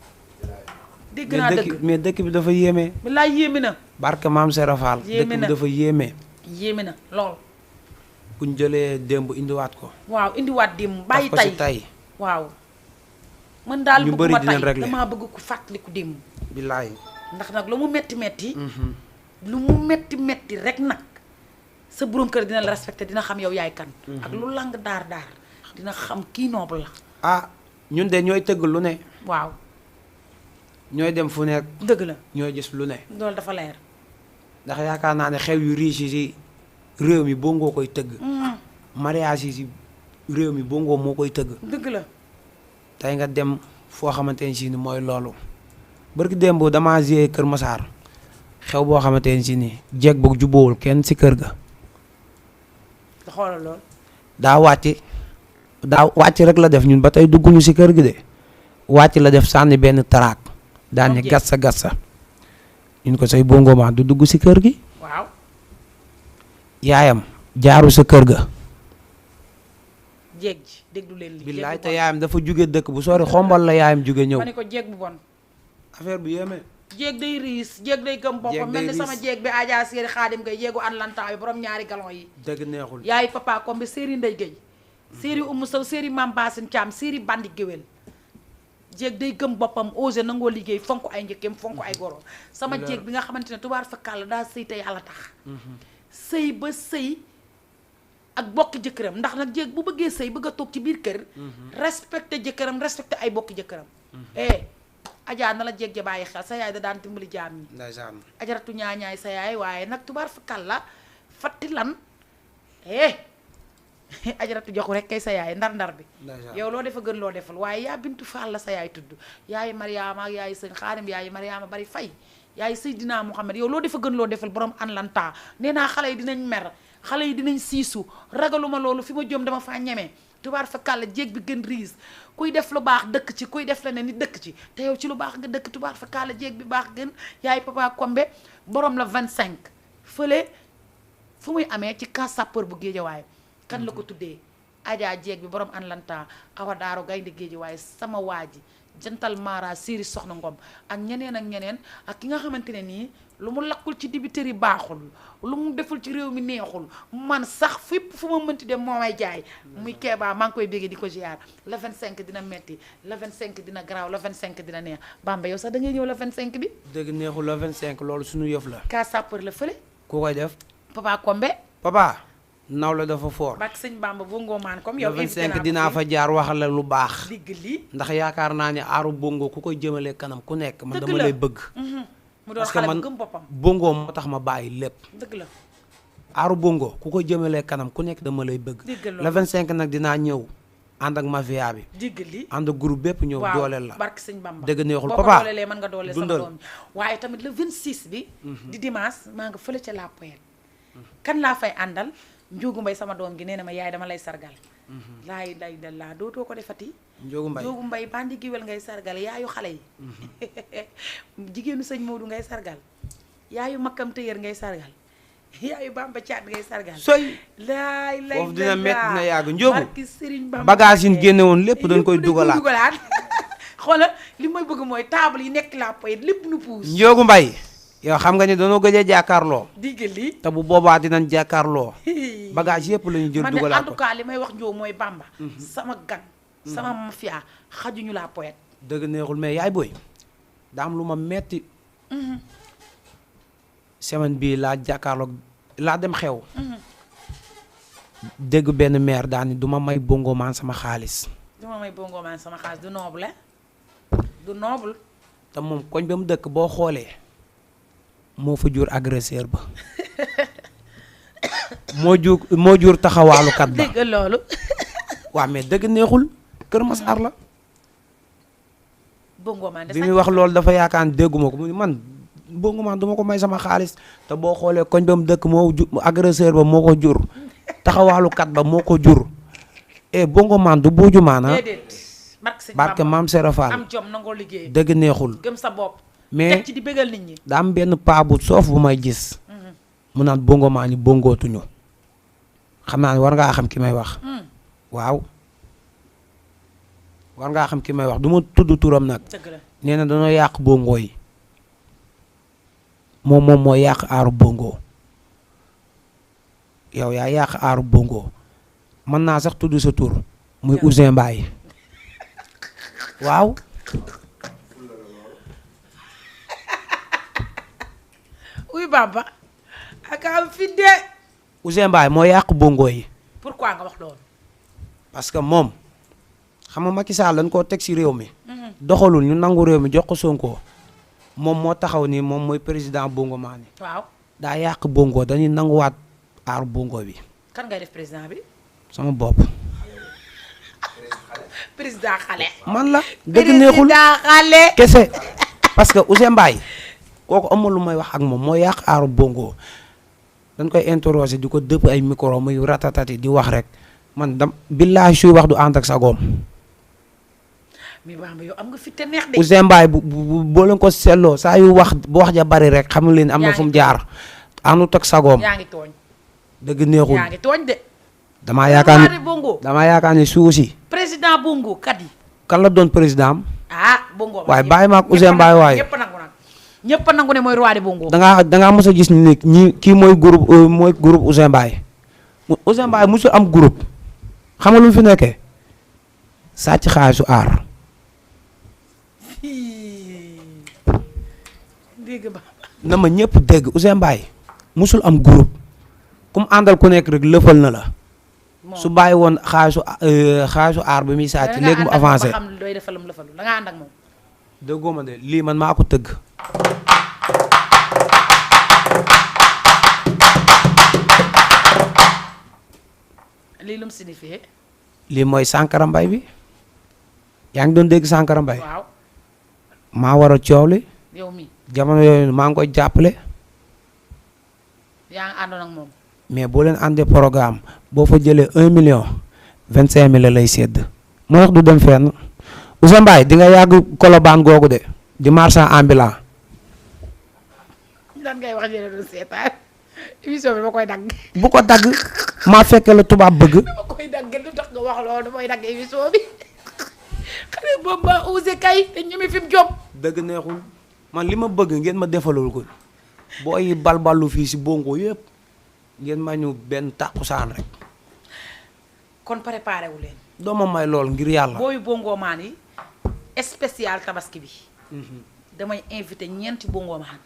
Speaker 2: dégg naa dëgg
Speaker 3: mais dëkk bi dafa yéeme
Speaker 2: billaay yéeme na
Speaker 3: barke maam Serafal dëkk
Speaker 2: Yéeme
Speaker 3: bi
Speaker 2: na.
Speaker 3: dafa yéeme
Speaker 2: yéeme na lool
Speaker 3: kuñ jëlee démb indiwaat ko
Speaker 2: waaw indiwaat démb bàyyi
Speaker 3: taf ko si
Speaker 2: tay
Speaker 3: tay
Speaker 2: waaw man daal
Speaker 3: ñu bëri
Speaker 2: bëgguma
Speaker 3: dinañ
Speaker 2: tay
Speaker 3: régler.
Speaker 2: damaa bëgg ku fàttaliku démb
Speaker 3: billaay
Speaker 2: ndax nag lu mu metti metti lu mu metti metti rek nag sa borom kër dina la respecté dina xam yow yaay kan ak lu lang daar daar dina xam kii noble la
Speaker 3: ah ñun de ñooy tëgg lu ne
Speaker 2: waaw
Speaker 3: ñooy dem fu nekk
Speaker 2: dëgg la
Speaker 3: ñooy gis lu ne
Speaker 2: loolu dafa leer
Speaker 3: ndax yaakaar naa ne xew yu riche yi si réew mi bongo koy tëgg mariage yi si réew mi bongo moo koy tëgg
Speaker 2: dëgg la
Speaker 3: tey nga dem foo xamante ne si ni mooy loolu barki démb damaa gée Kër Masaar xew boo xamante ne si ni jeeg boog jubboowul kenn si kër ga
Speaker 2: da xoolal lool
Speaker 3: daa wàcc rek la def ñun ba tey dugguñu si kër gi de wàcc la def sànni benn taraak daan ni
Speaker 2: Moom
Speaker 3: gassa gassa ñun ko say bongo ma du dugg si kër gi
Speaker 2: waaw
Speaker 3: yaayam jaaru sa kër ga
Speaker 2: jeeg ji déglu leen li
Speaker 3: billaay te yaayam dafa jóge dëkk bu sori xombal la yaayam jóge ñëw
Speaker 2: ma ne ko jeeg bu bon
Speaker 3: affaire bi yéeme
Speaker 2: jeeg day riis jeeg day gëm boppam
Speaker 3: day
Speaker 2: mel ni sama
Speaker 3: riis.
Speaker 2: jeeg bi Adja Séeri Xaadim Gay jeegu an lantaa bi borom ñaari galon yi
Speaker 3: dëgg neexul
Speaker 2: yaay papa kombe séeri ndey gay séeri umu saw séeri mam basin caam séeri bandi géwél jeeg day gëm boppam osé nangoo liggéey fonk ay njëkkeem fonk ay goro sama jeeg bi nga xamante ne tubaar fakkaal daa sëy te yàlla tax sëy ba sëy ak bokki jëkkëram ndax nag jeeg bu bëggee sëy bëgg a toog ci biir kër respecté jëkkëram respecté ay bokki jëkkëram Adja na la jeeg ja bàyyi xel sa yaay da daan dimbali jaam ñi
Speaker 3: ndeysaan
Speaker 2: ajaratu ñaañaay sa yaay waaye nag tubaar fakkaal la fatti lan ajaratu joxu rek kay sa yaay ndar-ndar bi.
Speaker 3: Ndeysaan.
Speaker 2: yow loo defa gën loo defal waaye yaa bintu Fall la sa yaay tudd yaay Mariama ak yaay sëñ Xaadim yaay Mariama bari fay yaay Seydina Muhammad yow loo defa gën loo defal borom an lanta nee naa xale yi dinañ mer xale yi dinañ siisu ragaluma loolu fi ma jëm dama faa ñemee tubaar fa kàlla jéeg bi gën riis kuy def lu baax dëkk ci kuy def la ne ni dëkk ci te yow ci lu baax nga dëkk tubaar fa kàlla jéeg bi baax gën yaay Papa Kombe borom la 25 fële fu muy amee ci cas sapeur bu Géejawaay kan la ko tuddee Adja jeeg bi borom an lanta awa daaru gaynde Géejawaay sama waa ji jantal Mara Siri Soxna Ngom ak ñeneen ak ki nga xamante ne nii lu mu lakkul ci dibiteri baaxul lu mu deful ci réew mi neexul man sax fépp fu ma mënti dem moo may jaay muy Kéba maa ngi koy béggee di ko ziar le 25 dina metti le 25 dina garaaw le 25 dina neex Bamba yow sax da ngay ñëw le 25 bi
Speaker 3: dëgg neexul la 25 loolu suñu yëf la.
Speaker 2: cas sapeur la fële
Speaker 3: ku koy def.
Speaker 2: Papa Kombe
Speaker 3: papa. naw la dafa fort.
Speaker 2: bak sëñ Bamba bongo maan comme
Speaker 3: le
Speaker 2: yow
Speaker 3: 25 dinaa fa jaar wax la lu baax.
Speaker 2: digg lii
Speaker 3: ndax yaakaar naa ne aaru bongo ku koy jëmale kanam ku nekk. man
Speaker 2: Dëgg
Speaker 3: dama
Speaker 2: la.
Speaker 3: lay bëgg.
Speaker 2: mu doon
Speaker 3: parce que
Speaker 2: xale
Speaker 3: man
Speaker 2: bu gëm boppam
Speaker 3: bongo moo tax ma bàyyi lépp.
Speaker 2: dëgg la
Speaker 3: aaru bongo ku koy jëmale kanam ku nekk dama lay bëgg.
Speaker 2: Dëgg la.
Speaker 3: le 25 nag dinaa ñëw ànd ak mafia bi.
Speaker 2: digg li
Speaker 3: ànd ak groupe bépp ñëw
Speaker 2: waaw
Speaker 3: dooleel la.
Speaker 2: barke sëñ Bamba
Speaker 3: dëgg neexul
Speaker 2: boo
Speaker 3: papa
Speaker 2: ko dooleelee mën nga dooleel sama
Speaker 3: dundal.
Speaker 2: doom yi waaye tamit le 26 bi di dimanche maa nga fële ca La Poète kan laa fay àndal Njóogu Mbay sama doom gi nee na ma yaay dama lay sargal laay lay da laa dootoo ko defati
Speaker 3: Njóogu Mbay
Speaker 2: Njóogu Mbay bandi giwel ngay sargal yaayu xale yi jigéenu sëñ Moodu ngay sargal yaayu makkam tëyër ngay sargal yaayu Bamba Caat ngay sargal
Speaker 3: soy
Speaker 2: laay lay
Speaker 3: foofu dina
Speaker 2: da
Speaker 3: métti
Speaker 2: laa.
Speaker 3: na yàgg Njóogu
Speaker 2: barki Sëriñ Bamba
Speaker 3: bagage yi ñu génne woon lépp dañ koy dugalaat.
Speaker 2: xoolal li may bëgg mooy table yi nekk La Poète lépp nu puus
Speaker 3: Njóogu Mbay yow xam nga ni dañoo gëj a jàkkaarloo.
Speaker 2: digg li
Speaker 3: te bu boobaa dinañ jàkkaarloo. bagage yëpp la ñu jël
Speaker 2: man de en
Speaker 3: dugalaat
Speaker 2: tout
Speaker 3: ko.
Speaker 2: cas li may wax Njóo mooy Bamba sama gang sama mafia xajuñu La Poète
Speaker 3: dëgg neexul mais yaay booy daa am lu ma metti semaine bii laa jàkkaarloog laa dem xew. dégg benn maire daal ni du ma may bongo maan sama xaalis.
Speaker 2: duma may bongo man sama xaalis du noble du noble
Speaker 3: te moom koñ ba mu dëkk boo xoolee moo fa jur agresseur ba moo jur taxawaalukat ba.
Speaker 2: dégg loolu
Speaker 3: waaw mais dëgg neexul Kër Masar la.
Speaker 2: bongo man de
Speaker 3: bi muy wax loolu dafa yaakaar ne dégguma ko mu ni man bongo maan duma ko may sama xaalis te boo xoolee koñ ba mu dëkk moo ju agresseur ba moo ko jur taxawaalukat ba moo ko jur e bongo maan du buuju maana
Speaker 2: déedéet barke sëñ
Speaker 3: barke
Speaker 2: Bamba
Speaker 3: maam Sera Fall
Speaker 2: am jom nangoo liggéey
Speaker 3: dëgg neexul
Speaker 2: gëm sa bopp
Speaker 3: mais
Speaker 2: teg ci di bégal nit ñi
Speaker 3: daa am benn paa bu soof bu may gis mu naan bongo maan yi bongootuñu xam naa ne war ngaa xam ki may wax waaw war ngaa xam ki may wax du ma tudd turam nag
Speaker 2: dëgg la
Speaker 3: nee na dañoo yàq bongo yi moom moo yàq aaru bongo yow yaa yàq aaru bongo mën naa sax tudd sa tur muy Ouzin Mbaye waaw
Speaker 2: uy Bamba ak am fi de
Speaker 3: Ouzin Mbaye moo yàq bongo yi
Speaker 2: pourquoi nga wax loolu
Speaker 3: parce que moom xam nga Macky Sall dañ koo teg ci réew mi doxalul ñu nangu réew mi jox ko Sonko moom moo taxaw ni moom mooy président bongo maa ni
Speaker 2: waaw
Speaker 3: daa yàq bongo dañuy nanguwaat aaru bongo bi
Speaker 2: kan ngay def président bi
Speaker 3: sama bopp
Speaker 2: président xale
Speaker 3: man la dëgg neexul
Speaker 2: président xale
Speaker 3: kese parce que Ouzin Mbaye kooku amul lu may wax ak moom moo yàq aaru bongo dañ koy interroger di ko dëpp ay micro muy ratatati di wax rek man dam billaahi suy wax du ànd ak sagoom
Speaker 2: mais Bamba yow am nga fi te neex de
Speaker 3: Ouzin Mbaye boo leen ko seetloo saa yu wax bu wax ja bari rek xam leen am na fu mu jaar àndut ak sagoom
Speaker 2: yaa ngi tooñ
Speaker 3: dëgg neexul
Speaker 2: yaa ngi tooñ de
Speaker 3: damaa yaakaar
Speaker 2: Waari bongo
Speaker 3: damaa yaakaar ne suuf si
Speaker 2: président bongo kat yi
Speaker 3: kan la doon président am
Speaker 2: bongo
Speaker 3: waaye bàyyi ma ak Ouzin Mbaye waaye
Speaker 2: ñëpp nangu nag ñëpp nangu ne mooy roi de bongo
Speaker 3: dangaa mos a gis ni ñi kii mooy groupe Ouzin Mbaye Ouzin Mbaye mosul am groupe xam nga lu mu fi nekkee sàcc xaalisu aar
Speaker 2: dégg ba
Speaker 3: na ma ñëpp dégg Ouzin Mbaye musul am groupe kum àndal ku nekk rek lëfal na la su bàyyi woon xaalisu aar bi muy sàcc léegi mu avancé
Speaker 2: xam doy defalam lëfalu da nga ànd ak moom
Speaker 3: déggoo ma de lii man maa ko tëgg
Speaker 2: lii lu mu signifié.
Speaker 3: lii mooy Sankara Mbaye bi yaa ngi doon dégg Sankara Mbaye
Speaker 2: waaw
Speaker 3: maa war a coow li
Speaker 2: yow mi
Speaker 3: jamono yooyu maa ngi koy jàppale
Speaker 2: yaa ngi àndoon ak moom.
Speaker 3: mais boo leen àndee programme boo fa jëlee 1 million 25 000 lay sedd moo tax du dem fenn Ousseyn Mbaye di nga yàgg Colobane googu de di marchand ambulant.
Speaker 2: lan ngay wax jëlee doon seetaan émission bi ma koy dagg.
Speaker 3: bu ko dagg maa fekke la tubaab bëgg.
Speaker 2: ma koy dagg lu tax nga wax loolu damay dagg émission bi xale boobu ba osé kay te ñeme fi mu jom.
Speaker 3: dëgg neexul man li ma bëgg ngeen ma defalul ko booy balballu fii si bongo yëpp ngeen ma ñu benn tàkkusaan rek.
Speaker 2: kon préparé wu leen.
Speaker 3: doo ma may lool ngir yàlla.
Speaker 2: booyu bongo maan yi spécial tabaski bi. damay invité ñeenti bongo maan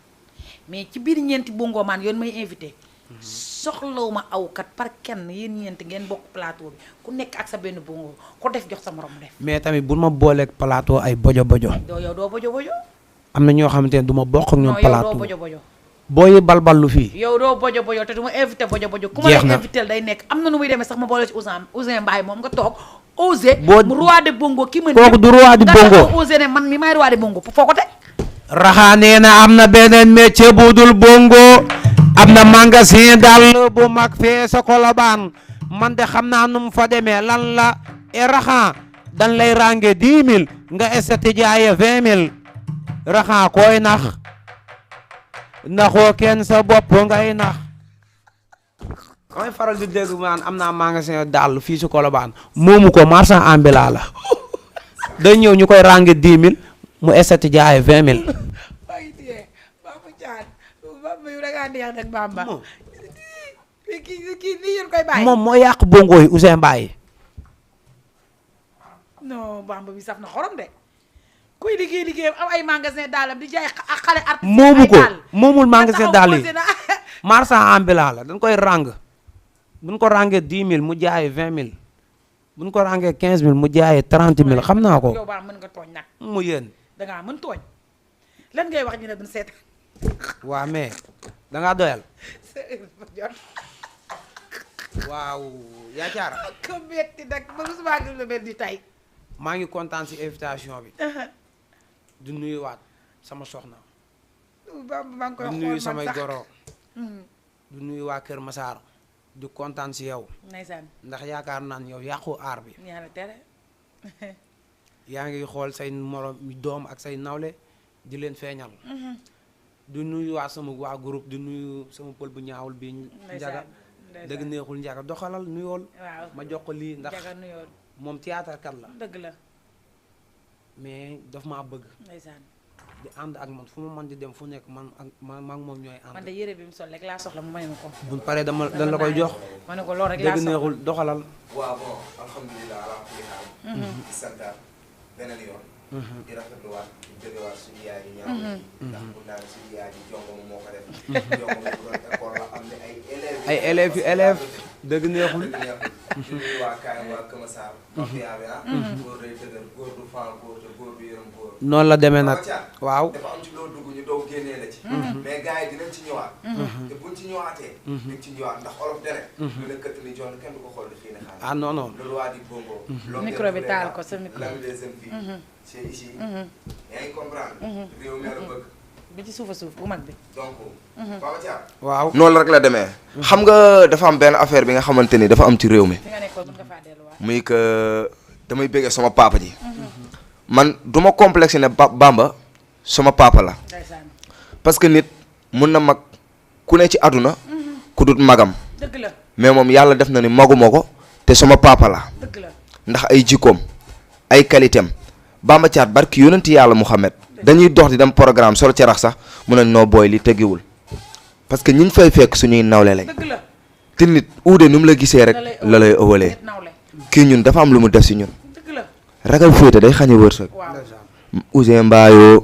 Speaker 2: mais ci biir ñeenti bongo maan yoon may invité. soxlaw ma awkat par kenn yéen ñeenti ngeen bokk plateau bi ku nekk ak sa benn bongo ko def jox sa morom def.
Speaker 3: mais tamit bu ma booleeg plateau ay bojo bojo.
Speaker 2: doo yow doo bojo bojo.
Speaker 3: am na ñoo xamante ne du ma bokk ak ñoom
Speaker 2: non yow
Speaker 3: plateau
Speaker 2: doo bojo bojo.
Speaker 3: booy balballu fii.
Speaker 2: yow doo bojo bojo te du ma invité bojo bojo. ku ma
Speaker 3: jeex
Speaker 2: la
Speaker 3: na
Speaker 2: invité day nekk am na nu muy demee sax ma boole ci Ousseyn Mbaye moom nga toog osé.
Speaker 3: boo
Speaker 2: mu roi de bongo ki mën.
Speaker 3: kooku du roi de bongo
Speaker 2: nga osé ne man mi maay roi de bongo foo ko teg.
Speaker 3: raxaanee na am na beneen métier bu dul bongo am na magasin dàll bu mag fee sa Colobane man de xam naa nu mu fa demee lan la e raxaan dan lay rànge 10 000 nga estati jaaye 20 000 raxaan koy nax naxoo kenn sa bopp ngay nax. damay faral di dégg maan am naa magasin dàll fii si Colobane moomu ko marchand ambulant la day ñëw ñu koy rànge 10 000 mu estati jaaye 20 000.
Speaker 2: maa ngi téye Bamba Thiat Bamba yu da ngaa neex nag Bamba. kii nii yéen koy bàyyi.
Speaker 3: moom moo yàq bongo yi Ousseyn Mbaye.
Speaker 2: non Bamba bi saf na xorom de. kuy liggéey am ay magasin daalam di jaay ak xale art.
Speaker 3: moomu ko moomul magasin daal yi marchand ambulant la dañ koy ràng buñ ko ràngee 10 000 mu jaayee 20 000 buñ ko ràngee 15 000 mu jaayee 30 000 xam naa ko.
Speaker 2: yow baax mën nga tooñ nag.
Speaker 3: mu yéen.
Speaker 2: da ngaa mën tooñ lan ngay wax ñu ne duñ seet.
Speaker 3: waa mais da ngaa doyal. waaw yaa caara.
Speaker 2: ko metti nag ba musuma gis lu mel ni tey.
Speaker 3: maa ngi kontaan si invitation bi. du nuyuwaat sama soxna.
Speaker 2: maa ngi koy
Speaker 3: du
Speaker 2: xool
Speaker 3: nuyu
Speaker 2: man
Speaker 3: samay
Speaker 2: sax.
Speaker 3: goro. du nuyu waa Kër Massar. di kontaan si yow.
Speaker 2: ndeysaan
Speaker 3: ndax yaakaar naan yow yàqu aar bi.
Speaker 2: ñaara tere.
Speaker 3: yaa ngi xool say morom doom ak say nawle di leen feeñal. du nuyu waa sama waa groupe di nuyu sama pël bu ñaawul bi njaga dëgg neexul njaga doxalal nuyool.
Speaker 2: waaw
Speaker 3: ma jox ko lii ndax
Speaker 2: njaga nuyool.
Speaker 3: moom théâtre kat la.
Speaker 2: dëgg la.
Speaker 3: mais daf maa bëgg.
Speaker 2: ndeysaan.
Speaker 3: di ànd ak man fu ma mën di dem fu nekk man ak man moom ñooy ànd.
Speaker 2: man de yére bi mu sol rek laa soxla mu may ma ko.
Speaker 3: buñ paree dañ la koy jox.
Speaker 2: ma ne ko loolu rek laa
Speaker 3: dëgg
Speaker 2: soxla.
Speaker 3: neexul doxalal.
Speaker 1: waaw bon alhamdulilah ala kulli haal. di santaat beneen yoon. di rafetluwaat di jógewaat suñu yaay yi ñaaw yi. ndax bu naan suñu yaay yi jongoma moo ko def. jongoma bu doon école la am ne ay élèves.
Speaker 3: ay élèves yu élèves dëgg neexul.
Speaker 1: dëgg neexul. di nuyu waa Kaayam waa Kër Massar. mafia bi ah. góor day dëgër góor du faal góor te góor du yërëm góor.
Speaker 3: noonu la demee nag. waaw.
Speaker 1: dafa am ci loo dugg ñu doog génnee la ci. mais gars yi dinañ ci ñëwaat. te buñ ci ñëwaatee. dañ ci ñëwaat ndax olof dere. lu ne këtt ni joon kenn du ko xool di xëy na xaalis.
Speaker 3: ah non non.
Speaker 1: loolu waa di bongo.
Speaker 2: micro bi taal ko sa micro.
Speaker 1: l'ami des jeunes filles. c'est ici. yaa ngi comprendre. réew mi la bëgg.
Speaker 2: bi ci suufa suuf bu mag bi.
Speaker 1: donc. Baba Thiam.
Speaker 3: waaw.
Speaker 1: noonu rek la demee. xam nga dafa am benn affaire bi nga xamante ni dafa am ci réew mi.
Speaker 2: fi nga nekkoon mën nga faa delluwaat.
Speaker 1: muy que damay bëggee sama papa ji. man du ma complexe ne Bamba sama papa la.
Speaker 2: ndeysaan.
Speaker 1: parce que nit mun na mag ku ne ci àdduna ku dut magam
Speaker 2: dëgg la.
Speaker 1: mais moom yàlla def na ni maguma ko te sama papa la
Speaker 2: dëgg la.
Speaker 1: ndax ay jikkoom ay qualitéem Bamba Thiat barki yonenti yàlla Mouhamed dañuy dox di dem programme solo ci rax sax mun nañ noo booy li teggiwul parce que ñiñ fay fekk suñuy nawle lañ
Speaker 2: dëgg la.
Speaker 1: te nit uude nu mu la gisee rek la lay ëwalee
Speaker 2: nit nawle.
Speaker 1: kii ñun dafa am lu mu def si ñun
Speaker 2: dëgg la.
Speaker 1: ragal féete day xañe wërsëg
Speaker 2: waaw.
Speaker 1: Ousseyn Mbaye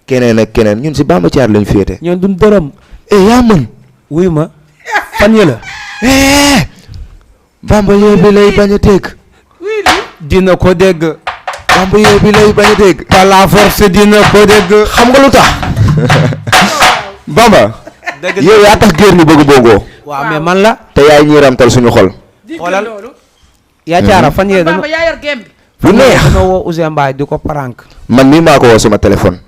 Speaker 1: keneen ak keneen ñun si Bamba Thiat lañ féete
Speaker 3: ñoom duñ dërëm.
Speaker 1: yaa mën
Speaker 3: wuy ma fan yëla
Speaker 1: Bamba yee bi lay bañ a dégg
Speaker 3: dina ko dégg.
Speaker 1: Bamba yee bi lay bañ a dégg
Speaker 3: par la force dina ko dégg.
Speaker 1: xam nga lu tax Bamba
Speaker 3: dëgg
Speaker 1: yow yaa tax géer ñu bëgg bongo
Speaker 3: waaw mais man la.
Speaker 1: te yaay ñiiramtal suñu xol
Speaker 2: dégg
Speaker 3: xoolal
Speaker 2: loolu.
Speaker 4: yaa caara fan yee
Speaker 2: Bamba yaa yor gem bi.
Speaker 5: lu neex
Speaker 4: dama woo Ouzin Mbaye di ko prank.
Speaker 5: man mii maa ko woo sama téléphone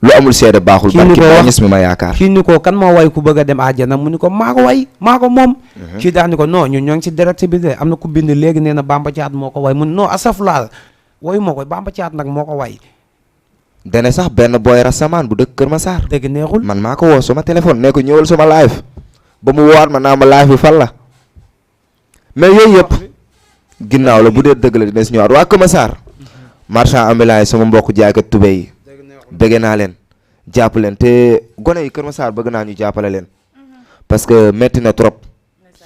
Speaker 5: lu amul seede baaxul.
Speaker 4: kii ni ko
Speaker 5: barki
Speaker 4: wax
Speaker 5: mi ma yaakaar.
Speaker 4: kii ni ko kan moo way ku bëgg a dem àjjana mu ni ko maa ko way maa ko moom. kii daal ni ko non ñun ñoo ngi ci direct bi de am na ku bind léegi nee na Bamba Thiat moo ko way mu non asaflaal wayu moo ko Bamba Thiat nag moo ko way.
Speaker 5: dene sax benn booy rasamaan bu dëkk Kër Massar.
Speaker 4: dëgg neexul.
Speaker 5: man maa ko woo sama téléphone ne ko ñëwal sama live ba mu woowaat ma naa ma live bi fan la mais yooyu yëpp ginnaaw la bu dee dëgg la dina si ñëwaat waa Kër Massar marchand ambulant yi sama mbokk jaaykat tubéy yi bëgg naa leen jàpp leen te gone yi Kër Massar bëgg naa ñu jàppale leen parce que metti na trop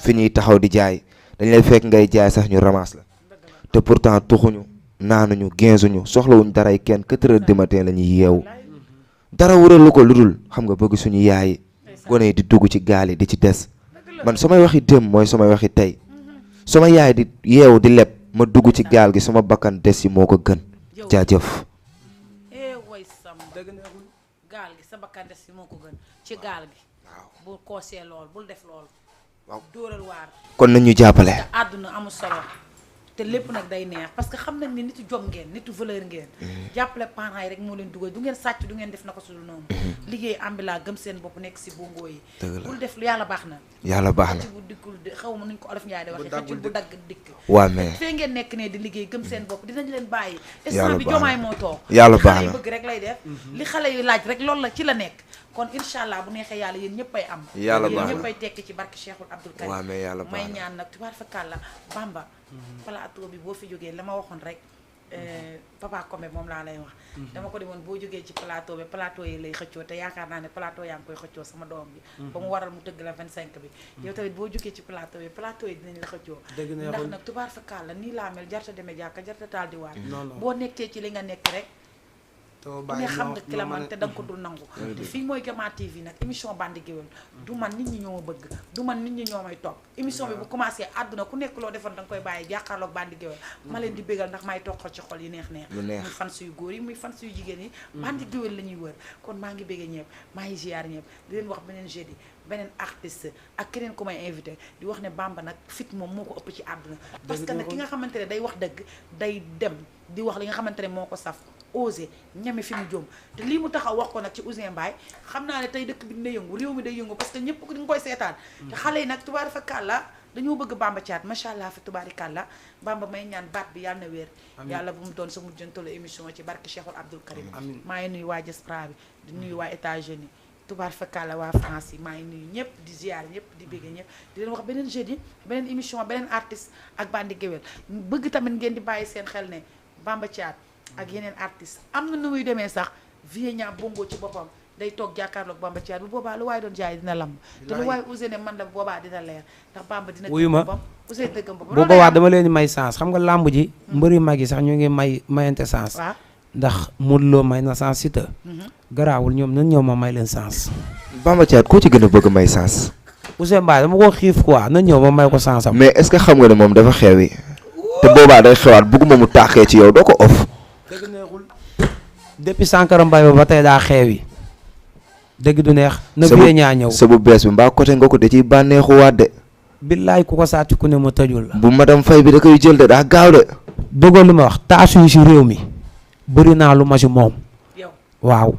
Speaker 5: fi ñuy taxaw di jaay dañ lay fekk ngay jaay sax ñu ramasse la te pourtant tuxuñu naanuñu génsuñu soxlawuñ daray kenn 4 heures du matin la ñuy yeewu dara wuralu ko lu dul xam nga bëgg suñu yaay gone yi di dugg ci gaal yi di ci des man samay waxi démb mooy samay waxi tey sama yaay di yeewu di leb ma dugg ci gaal gi sama bakkan des yi moo ko gën jaajëf.
Speaker 2: way Samba gaal gi sa bakkan des si moo ko gën ci gaal gi. bul koosee lool bul def lool. waaw dóoral waar.
Speaker 5: kon nañ ñu jàppale.
Speaker 2: te àdduna amul solo te lépp nag day neex parce que xam nañ ne nitu jom ngeen nitu valeur ngeen. jàppale parents yi rek moo leen dugal du ngeen sàcc du ngeen def na ko sudul noonu. liggéey ambulant gëm seen bopp nekk si bongo yi. bul def lu yàlla baax na.
Speaker 5: yàlla baax na
Speaker 2: xëcc bu dikkul xaw ma nuñ ko olof Njaay di waxee xëcc bu dagg dikk.
Speaker 5: waa mais
Speaker 2: fee ngeen nekk ne di liggéey gëm seen bopp dinañ leen bàyyi.
Speaker 5: yàlla
Speaker 2: instant bi
Speaker 5: baax na
Speaker 2: jomaay moo toog.
Speaker 5: yàlla baax
Speaker 2: li xale
Speaker 5: na
Speaker 2: yi bëgg rek lay def. li xale yi laaj rek loolu la ci la nekk. kon incha allah bu neexee yàlla yéen ñëppay am.
Speaker 5: yàlla baax na
Speaker 2: yéen ñëppay tekki ci barke Cheikhul Abdoul Karim.
Speaker 5: waa mais yàlla baax
Speaker 2: may
Speaker 5: na
Speaker 2: ñaan nag tubaar fa kàlla Bamba. plateau bi boo fi jógee la ma waxoon rek papa Komé moom laa lay wax. dama ko demoon boo jógee ci plateau bi plateau yi lay xëccoo te yaakaar naa ne plateau yaa ngi koy xëccoo sama doom bi. ba mu waral mu tëgg la 25 bi. yow tamit boo jógee ci plateau yi dinañ la xëccoo. ndax nag tubaar fa kàlla nii laa mel jarta demee jàkka jarta taal di waat. boo nekkee ci li nga nekk rek. ku ne xam nga ki la man te danga ko dul nangu te fii mooy Jama TV nag émission Bandi Gueweul du man nit ñi ñoo ma bëgg du man nit ñi ñoo may topp émission bi bu commencé àdduna ku nekk loo defoon danga koy bàyyi jàkkaarloog Bandi Gueweul ma leen di bégal ndax may toog ci xol yi neex muy fan suyu góor yi muy fan suyu jigéen yi Bandi Gueweul la ñuy wër kon maa ngi béggee ñëpp maa ngi ziar ñëpp di leen wax beneen jeudi beneen artiste ak keneen ku may invité di wax ne Bamba nag fit moom moo ko ëpp ci àdduna parce que nag ki nga xamante ne day wax dëgg day dem di wax li nga xamante ne moo ko saf osé ñame fi mu jom te lii mu taxaw wax ko nag ci Ouzin Mbaye xam naa ne tey dëkk bi dina yëngu réew mi day yëngu parce que ñëpp di nga koy seetaan te xale yi nag tubaari fa kàlla dañoo bëgg Bamba Thiat macha allah fi tubaari kàlla Bamba may ñaan baat bi yàlla na wér yàlla bu mu doon sa mujjantalu émission ci barke Cheikhul Abdoul Karim maa ngi nuyu waa diaspora bi di nuyu waa États-Unis tubaar fa kàlla waa France yi maa ngi nuyu ñëpp di ziar ñëpp di bégge ñëpp di leen wax beneen jeudi beneen émission beneen artiste ak Bandi Gueweul bëgg tamit ngeen di bàyyi seen xel ne Bamba Thiat ak yeneen artiste am na nu muy demee sax vie ñaa bongo ci boppam day toog jàkkaarloog Bamba Thiat bu boobaa lu waaye doon jaay dina lamb te lu waaye Ouzin ne man la bu boobaa dina leer ndax Bamba dina
Speaker 4: wuyu ma
Speaker 2: boppam Ouzin dëggam boppam
Speaker 4: bu boobaa dama leen di may sens xam nga làmb ji mbëri mag yi sax ñu ngi mayante sens
Speaker 2: waaw
Speaker 4: ndax Modou Lo may na sens Siteu garaawul ñoom nan ñëw ma may leen sens
Speaker 5: Bamba Thiat koo ci gën a bëgg may sens
Speaker 4: Ouzin Mbaye dama ko xiif quoi nan ñëw ma may ko sens am
Speaker 5: mais est-ce que xam nga ne moom dafa xewi te boobaa day xewaat bugguma mu taaxee ci yow doo ko off
Speaker 4: dëgg neexul depuis Sankara Mbaye ba tey daa xeewi dëgg du neex na vie ñaa ñëw
Speaker 5: sa bu bees bi mbaa côté nga ko da ciy bànneexu waat de
Speaker 4: billaay ku ko sàcc ku ne ma tëjul la
Speaker 5: bu madame Faye bi da koy jël de daa gaaw de
Speaker 4: bëggoon li ma wax taasu yi si réew mi bëri naa lu ma si moom
Speaker 2: yow
Speaker 4: waaw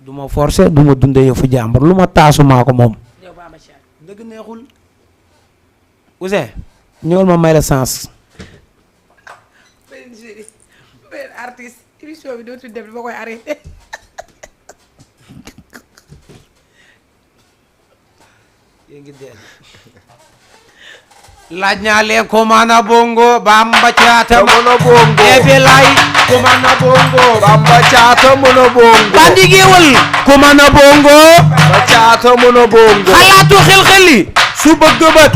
Speaker 4: du ma forcé du ma dundee yëfu jàmbur lu ma taasu maa ko moom
Speaker 2: yow Bamba Thiat
Speaker 4: dëgg neexul Ouzin ñëwal ma may la sens
Speaker 2: beneen jeudi beneen artiste émission bi dootul dem ba koy arrêté
Speaker 4: laaj naa leen ku mën a bongo Bamba Thiat mën a bongo efe lay ku mën a bongo
Speaker 5: Bamba Thiat mën a bongo
Speaker 4: Bandi Gueweul ku mën a bongo
Speaker 5: Bamba Thiat mën a bongo
Speaker 4: xalaatu xel-xeli su bëgg bët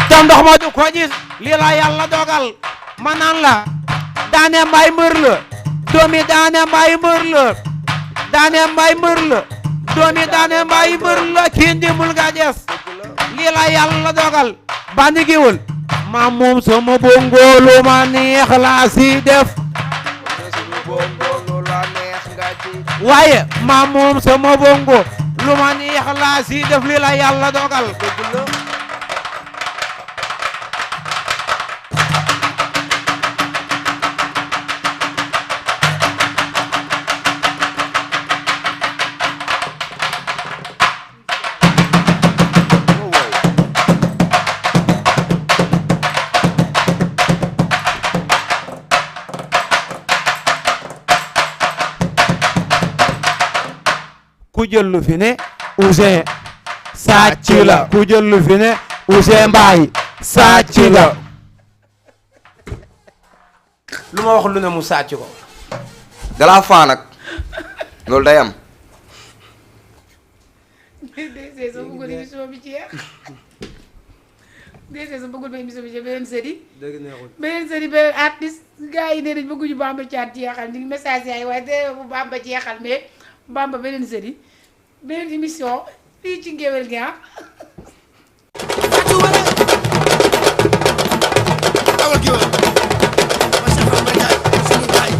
Speaker 4: te ndox ma du ko gis lii la yàlla dogal ma naan la daane mbay mbër la doomi daane mbay mbër la daane mbay mbër la doomi daane mbay mbër la kii ndimbul ga des lii la yàlla dogal Bandi Gueweul ma moom sama bongo lu ma neex laa si def waaye ma moom sama bongo lu ma neex laa si def lii la yàlla dogal jël lu fi ne Ouzin sàcc la ku jël lu fi ne Ouzin Mbaye sàcc la
Speaker 3: lu ma wax lu ne mu sàcc ko.
Speaker 5: dalaa faa nag loolu day am.
Speaker 2: DG soo bëggul émission bi jeex DG soo bëggul ba émission bi jeex beneen sëdi
Speaker 3: dëgg neexul.
Speaker 2: beneen sëdi beneen artiste gars yi nee nañ bëgguñu Bamba Thiat jeexal ñu ngi message yaay waaye te bu Bamba jeexal mais Bamba beneen sëdi beneen émission fii ci Ngéwél gi
Speaker 6: awal géwél